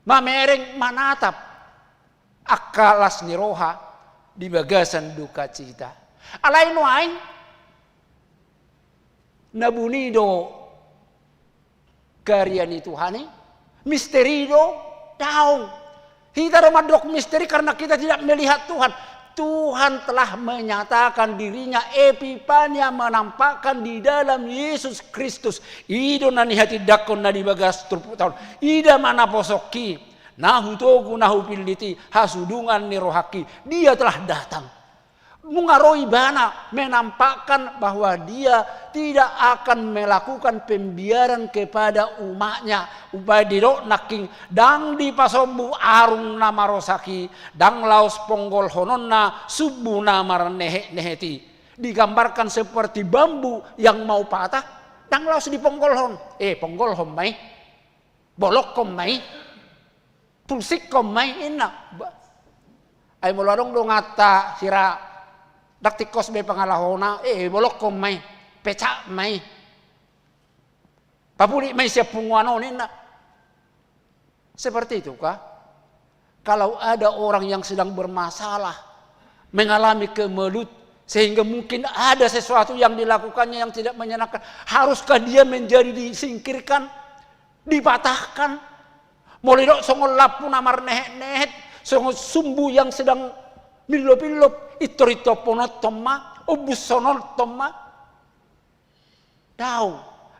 mamereng, manatap angka las ni roha di bagasan dukacita. Alai nuaeng na buni do karya ni Tuhan i, misteri do, daong. Hita do mandok misteri karena kita tidak melihat Tuhan. Tuhan telah menyatakan dirinya, Epipania, menampakkan di dalam Yesus Kristus. I do na nihatindangkon na di bagas turpuk taon. Ida ma naposongki, na hutogu, na hupillit i, hasudungan ni rohangki. Dia telah datang. Nunga ro ibana menampakkan bahwa dia tidak akan melakukan pembiaran kepada umatnya. Umbaen didok nangkin, ndang dipasombu arung na marosak i, ndang laos ponggolhononna sumbu na marnehet-nehet i. Digambarkan seperti bambu yang mau patah, ndang laos diponggolhon. Eh, ponggolhon ma i. Bolongkon ma i. Pulsikkon ma i, inna. Ba-, ai molo adong donganta sira ndang tingkos be pangalahona, eh, bolongkon ma i. Pecat ma i. Papulik ma i sian punguan on, inna. Seperti itu kah? Kalau ada orang yang sedang bermasalah, mengalami kemelut, sehingga mungkin ada sesuatu yang dilakukannya yang tidak menyenangkan, haruskah dia menjadi disingkirkan, dipatahkan? Molo didok songon lampu na marnehet-nehet, songon sumbu yang sedang millop-illop, intor-intorhononton ma, ombushononton ma. Daong,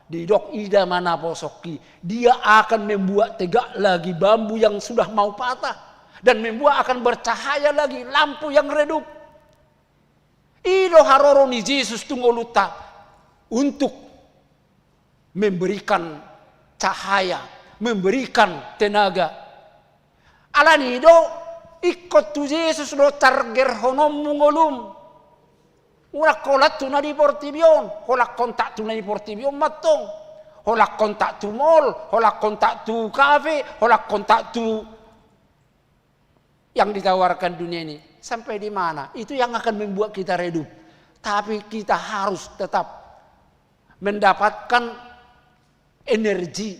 didok ida ma naposongki, dia akan membuat tegak lagi bambu yang sudah mau patah, dan membuat akan bercahaya lagi lampu yang redup. I do haroro ni Jesus tu ngolunta untuk memberikan cahaya, memberikan tenaga. Alani do, ingkon tu Jesus do targerhononmu ngolum. Unang holan tu na di portibi on, holan kontak tu na di portibi on mantong. Holan kontak tu mall, holan kontak tu kafe, holan kontak tu yang ditawarkan dunia ini. Sampai di mana? Itu yang akan membuat kita redup. Tapi kita harus tetap mendapatkan energi,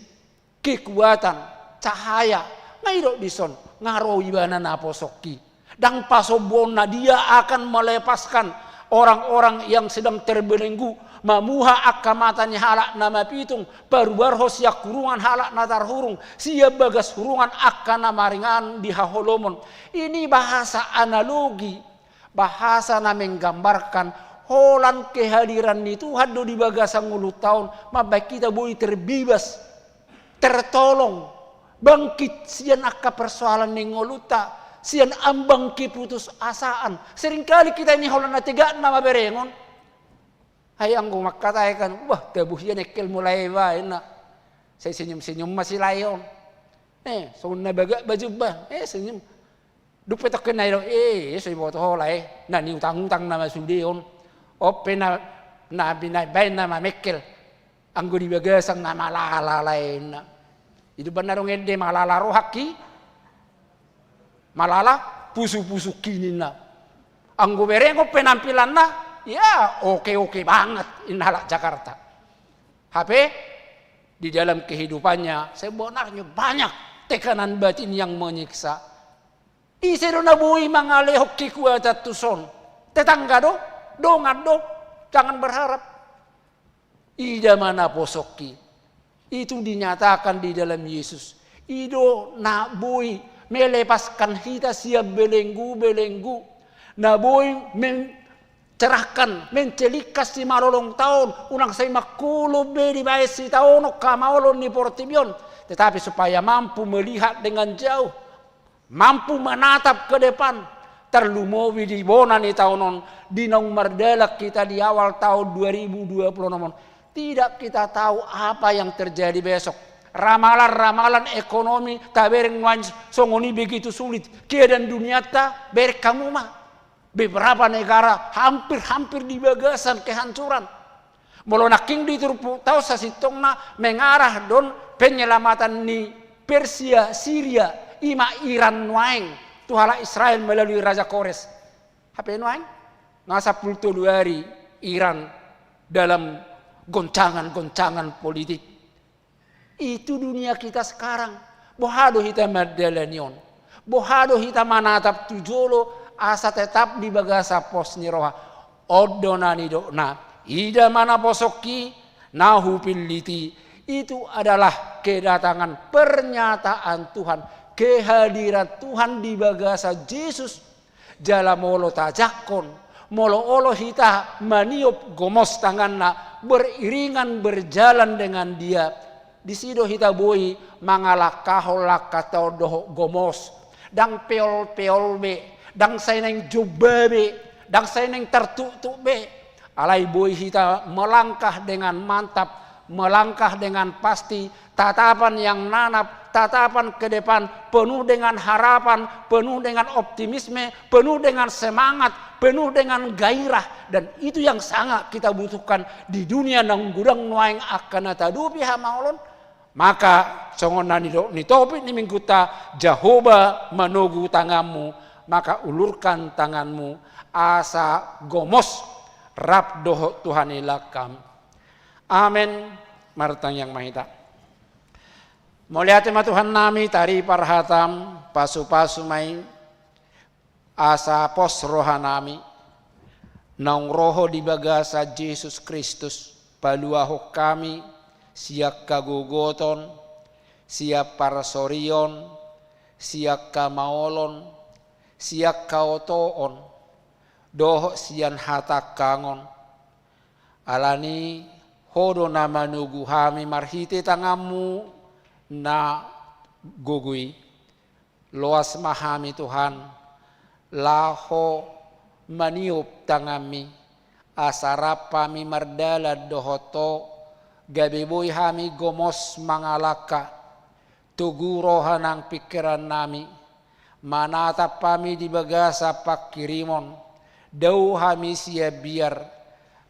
kekuatan, cahaya. Nga didok dison, nga ro ibana naposongki. Ndang pasombuonna, dia akan melepaskan orang-orang yang sedang terbelenggu, mamuha angka mata ni halak na mapitung, parubarhon sian hurungan halak na tarhurung, sian bagas hurungan angka na maringanan di haholomon. Ini bahasa analogi, bahasa na menggambarkan holan kehadiran ni Tuhan do di bagasan ngolunta on, mambahen hita boi terbebas, tertolong, bangkit sian angka persoalan ni ngolunta, sian ambang keputusasaan. Seringkali hita ini holan na tegak na maberengon. Ai anggo mangkatai kan, wah, tabuhian engkel mulai baen na. Sai senyum-senyum ma si lae on. Eh, songon na bagak bajumba, eh, senyum. Dung pe tongkin na didok, eh, so diboto ho lae, na niutang-utang nama sude on. On pe na, na binaen-baen nama mengkel. Anggo di bagasan na malala laenna. I do umbaen na dong ende, malala rohangki, malala pusuk-pusukki ninna. Anggo berengon penampilanna, ya oke-oke banget, inna halak Jakarta. Hape di dalam kehidupannya sebenarnya banyak tekanan batin yang menyiksa. Ise do na boi mangalehon kekuatan tuson? Tetangga do, dongan do, jangan berharap. Ida ma naposongki. Itu dinyatakan di dalam Yesus. I do na boi melepaskan hita sian belenggu-belenggu. Na boi men-, cerahkan, mencelingkas simalolongta on, unang sai mangkolom be dibaen sitaonon hamaolon ni portibi on, tetapi supaya mampu melihat dengan jauh, mampu menatap ke depan, tarlumobi di bona ni taon on, di naung mardalan hita di awal taon dua ribu dua puluh enam on. Tidak kita tahu apa yang terjadi besok. Ramalan-ramalan ekonomi tabereng nuaeng songon i begitu sulit. Keadaan dunianta bereng hamu ma. Beberapa negara hampir-hampir di bagasan kehancuran. Molo nangkin di turpukta on sasintongna mengarah dohot penyelamatan ni Persia, Siria, i ma Iran nuaeng, tu halak Israel melalui Raja Kores. Hape nuaeng, nga sampulu tolu ari Iran dalam goncangan-goncangan politik. Itu dunia kita sekarang. Boha do hita mandalani on? Boha do hita manatap tu jolo asa tetap di bagasan pos ni roha? On do na nidokna, ida ma na posongki, na hupillit i. Itu adalah kedatangan, pernyataan Tuhan, kehadiran Tuhan di bagasan Jesus. Jala molo tajangkon, molo olo hita maniop gomos tanganna, beriringan berjalan dengan Dia, disi do hita boi mangalangkahon langkanta on dohot gomos. Ndang peol-peol be, ndang sai naeng jomba be, ndang sai naeng tartuktuk be. Alai boi hita melangkah dengan mantap, melangkah dengan pasti, tatapan yang nanap, tatapan ke depan, penuh dengan harapan, penuh dengan optimisme, penuh dengan semangat, penuh dengan gairah. Dan itu yang sangat kita butuhkan di dunia naung godang nuaeng angka na taadopi hamaolon. Maka songon na nidok ni topik ni minggunta, Jahowa manogu tanganmu, maka ulurkan tanganmu, asa gomos rap dohot Tuhan i langkam. Amen. Martangiang ma hita. Mauliate ma Tuhannami, tari parhatam, pasupasu ma i, asa pos rohanami, naung ro Ho di bagasan Jesus Kristus, paluahon hami sian hagogoton, sian parsorion, sian hamaolon, sian haotoon, dohot sian hatangkangon. Alani Ho do na manogu hami marhite tanganmu na gogo i. Loas ma hami Tuhan, laho maniop tanganmi, asa rap hami mardalan dohot Ho, gabe boi hami gomos mangalangka. Togu roha nang pingkirannami, manatap hami di bagasan pangkirimon, dao hami sian biar,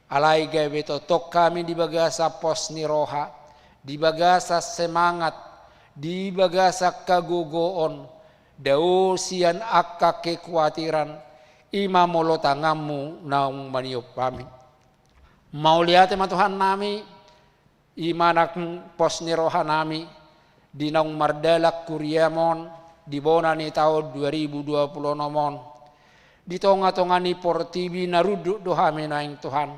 alai gabe tongtong hami di bagasan pos ni roha, di bagasan semangat, di bagasan hagogoon, dao sian angka kekuatiran, i ma molo tanganmu naung maniop hami. Mauliate ma Tuhannami, i ma nang pos ni rohanami, di naung mardalan kuriam on, di bona ni taon dua ribu dua puluh onom on. Di tonga-tonga ni portibi na runduk do hami nuaeng Tuhan.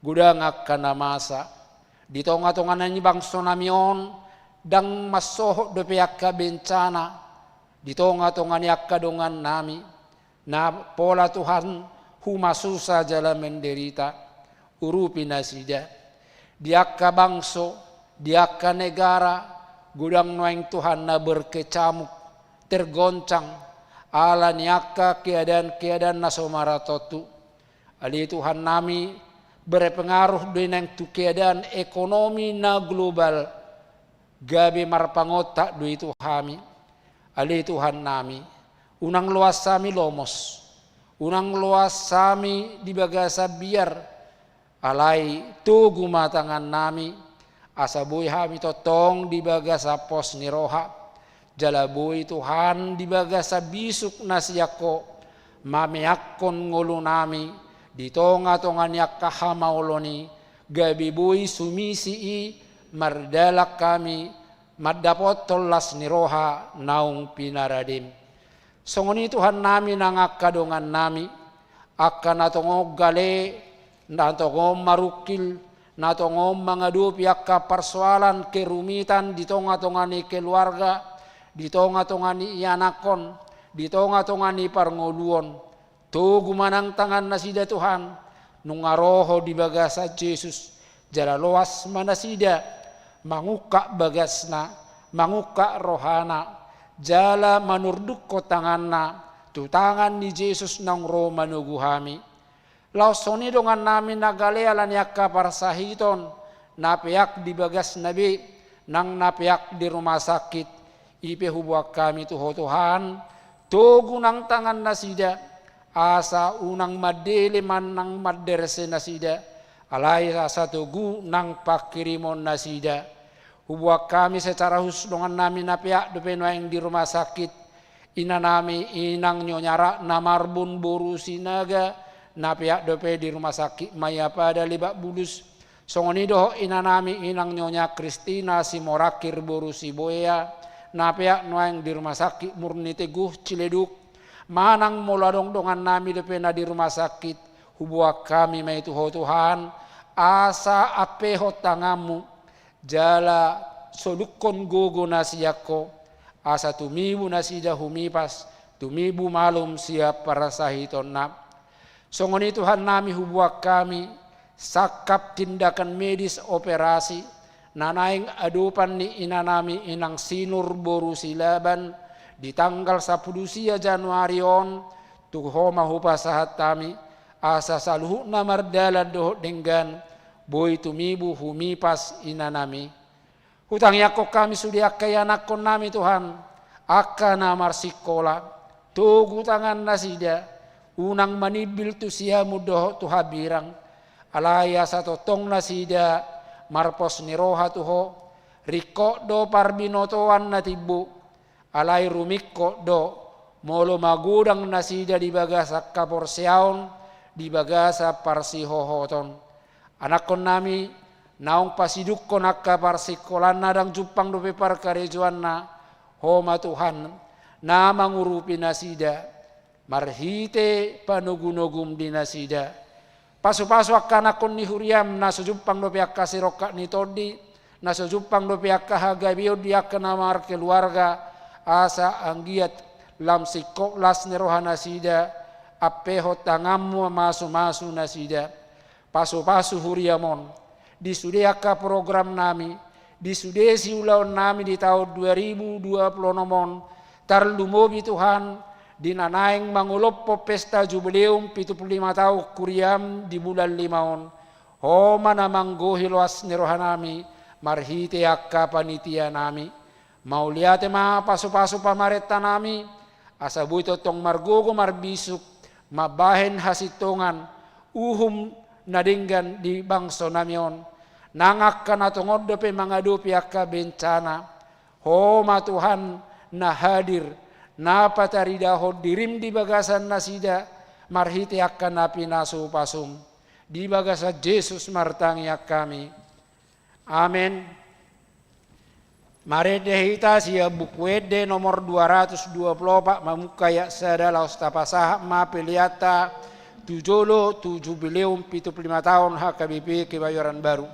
Godang angka na masa. Di tonga-tonga ni bangsonami on, ndang mansohot dope angka bencana. Di tonga-tonga ni angka dongannami, na pola Tuhan humasusa jala menderita, urupi nasida. Di angka bangso, di angka negara, godang nuaeng Tuhan na berkecamuk, tergoncang, ala ni angka keadaan-keadaan na so maratontu. Ale Tuhannami, berpengaruh do i nang tu keadaan ekonomi na global, gabe marpangontak do i tu hami. Ale Tuhannami, unang loas hami lomos, unang loas hami di bagasan biar, alai togu ma tangannami, asa boi hami tongtong di bagasan pos ni roha, jala boi Tuhan di bagasan bisuk na sian Ho, mameakkon ngolunami, di tonga-tonga ni angka hamaolon i, gabe boi sumisi i, mardalan hami, mandapothon las ni roha naung pinaradem. Songon i Tuhannami nang angka dongannami, angka na tongon gale, na tongon marungkil, na tongon mangadopi angka parsoalan kerumitan di tonga-tonga ni keluarga, di tonga-tonga ni ianakhon, di tonga-tonga ni parngoluon. Togu ma nang tangannasida Tuhan, nunga ro Ho di bagasan Jesus, jala loas ma nasida, mangungkap bagasna, mangungkap rohana, jala manurdukhon tanganna, tu tangan ni Jesus naung ro manogu hami. Laos songon i dongannami na gale ala ni angka parsahiton, na peak di bagasna be, nang na peak di rumah sakit, i pe huboan hami tu Ho Tuhan, togu nang tangannasida, asa unang mandele manang manderse nasida, Alai asa togu nang panghirimon nasida. Hubuat hami secara khusus dongannami na peak dope nuaeng di rumah sakit, inanami inang Nyonya Ratna Marbun boru Sinaga, na peak dope di rumah sakit Mayapada Lebak Bulus. Songon i dohot inanami inang Nyonya Kristina Simorangkir boru Siboea, na peak nuaeng di rumah sakit Murni Teguh Ciledug. Manang molo adong dongannami dope na di rumah sakit, hubuat hami ma i tu Ho Tuhan, asa ampehon tanganmu, jala solukkon gogo na sian Ho, asa tumibu nasida humipas, tumibu malum sian parsahitonna. Songon i Tuhannami, hubuat hami sangkap tindakan medis operasi na naeng adopan ni inanami inang Sinur boru Silaban di tanggal sampulu sia Januari on, tu Ho ma hupasahat hami, asa saluhutna mardalan dohot denggan, boi tumibu humipas inanami. Hutangiangkon hami sude angka ianakkonnami Tuhan, angka na marsikola, togu tangan nasida, unang manimbil tu siamun dohot tu hambirang, alai asa tongtong nasida marpos ni roha tu Ho. Ringkot do parbinotoan na timbo, alai rumingkot do molo magodang nasida di bagasan haporseaon, di bagasan parsihohoton. Anakkonnami naung pasidungkon angka parsikolaanna, ndang jumpang dope parkarejoanna, Ho ma Tuhan na mangurupi nasida marhite panogunogum di nasida. Pasupasu angka anakkon ni huriam na so jumpang dope angka sirongkap ni tondi, na so jumpang dope angka hagabeon di angka na markeluarga, asa anggiat lam singkop las ni roha nasida, ampehon tanganmu masumasu nasida. Pasupasu huriam on di sude angka programnami, di sude siulaonnami di taon dua ribu dua puluh onom on, tarlumobi Tuhan di na naeng mangolophon pesta jubileum pitu pulu lima taon huriam di bulan lima on. Ho ma na manggohi loas ni rohanami marhite angka panitianami. Mauliate ma pasupasu pamarentanami, asa boi tongtong margogo marbisuk, mambahen hasintongan, uhum na denggan di bangsonami on. Nang angka na tongon dope mangadopi angka bencana, Ho ma Tuhan na hadir, na pataridahon dirim di bagasan nasida, marhite angka na pinasupasum. Di bagasan Jesus martangiang hami. Amen. Marende hita sian Buku Ende nomor dua ratus dua puluh opat, mamungka ayat sada, laos tapasahat ma peleanta tu jolo tu Jubileum pitu pulu lima taon H K B P Kebayoran Baru.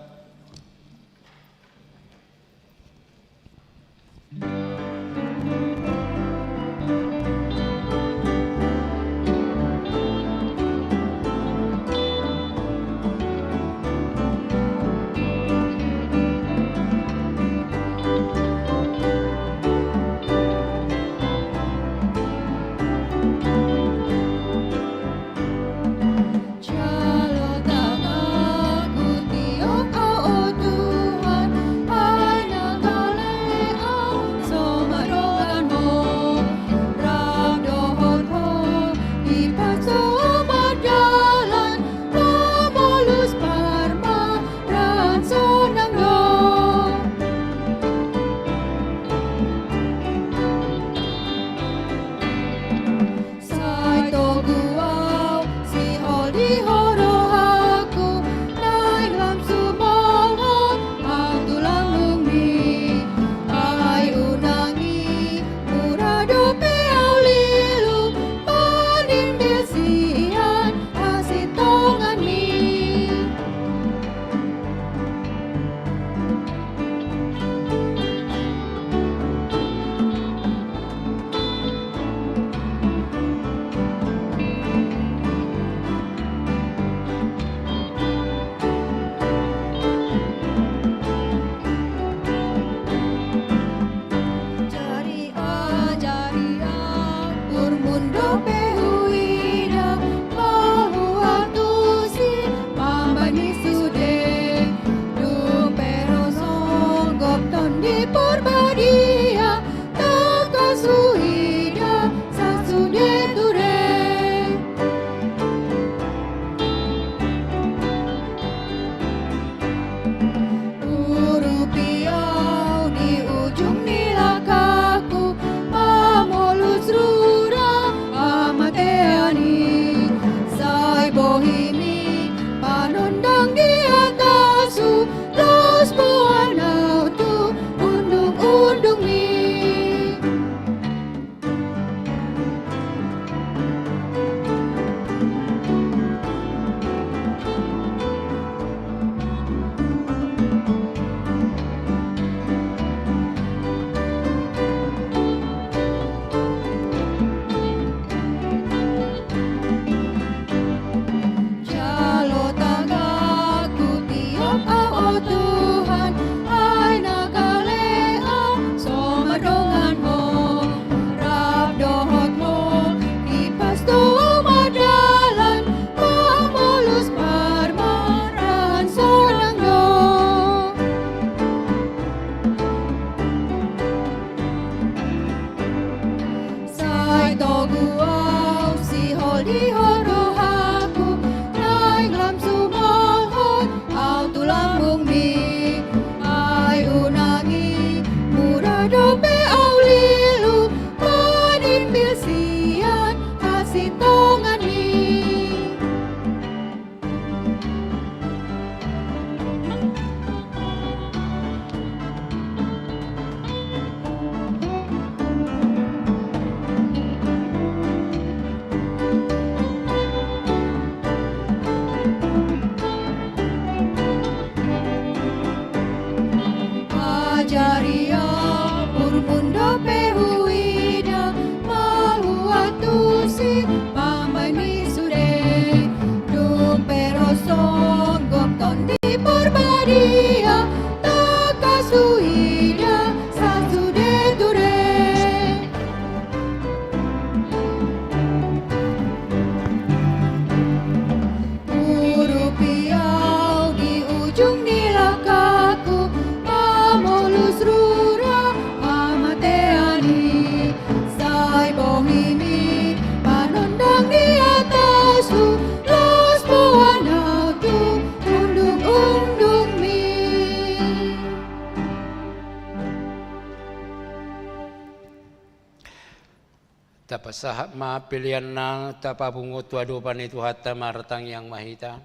Pasahat ma peleanna, tapapungu tu adopan ni Tuhanta, martangiang ma hita.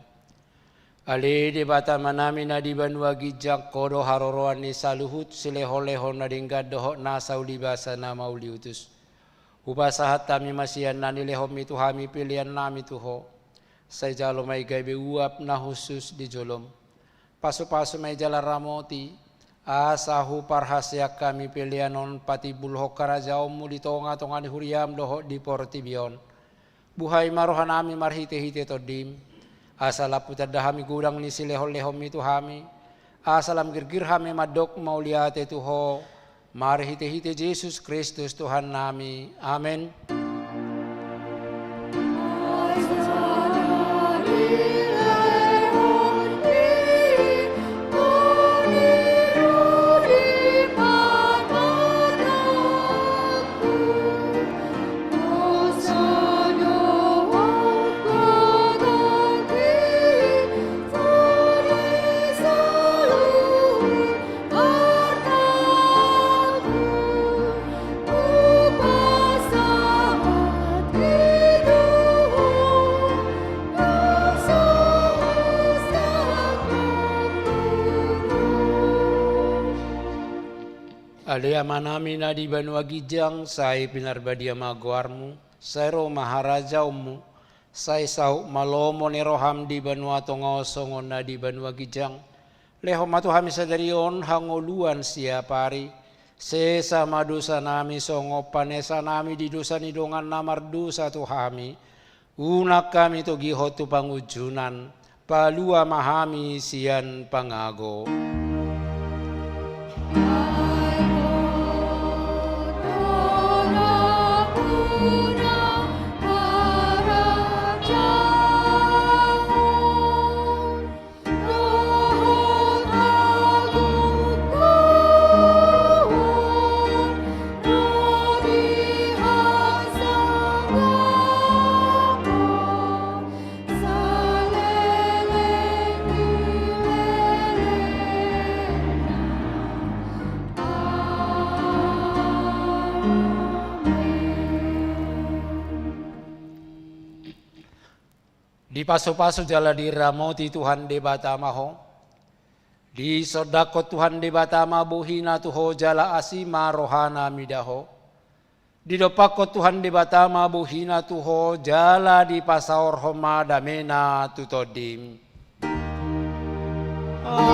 Ale Debata Amanami na di banua ginjang, Ho do haroroan ni saluhut silehonlehon na denggan dohot nasa uli basa na mauliutus. Hupasahat hami ma sian na nilehonmi tu hami peleannami tu Ho. Sai jalo ma i gabe uap na hushus di jolom. Pasupasu ma i jala ramoti, asa huparhaseang hami pelean on patimbulhon harajaonmu di tongatonga ni huriam dohot di portibi on. Buhai ma rohanami marhitehite Tondim, asa lam hutanda hami godang ni silehonlehonmi tu hami, asa lam girgir hami mandok mauliate tu Ho, marhitehite Jesus Kristus Tuhannami. Amen. Ale Amanami na di banua ginjang, sai pinarbadia ma goarmu, sai ro ma harajaonmu, sai saut ma lomo ni roham di banua tonga on songon na di banua ginjang. Lehon ma tu hami sadari on hangoluan siapari. Sesa ma dosanami songon panesanami di dosa ni dongan na mardosa tu hami. Unang hami togihon tu pangunjunan, palua ma hami sian pangago. Dipasupasu jala diramoti Tuhan Debata ma ho. Disondangkon Tuhan Debata ma bohina tu ho jala asi ma rohana mida ho. Didompakkon Tuhan Debata ma bohina tu ho jala dipasaorhon ma damena tu tondim. Amin.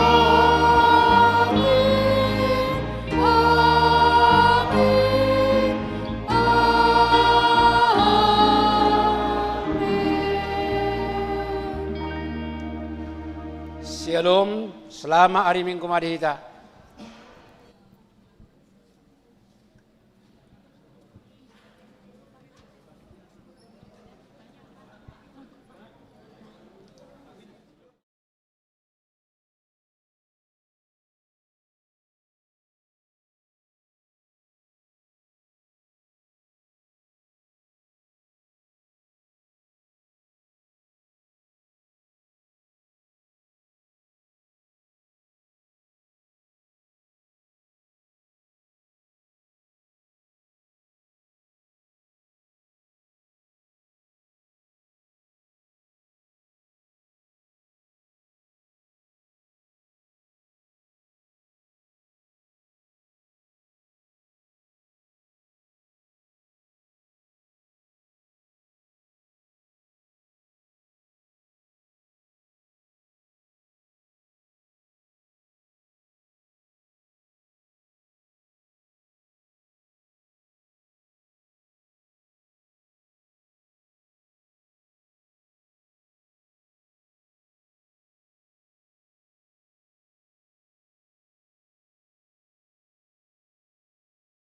Amin. Amin. Syalom, selamat hari Minggu ma di hita.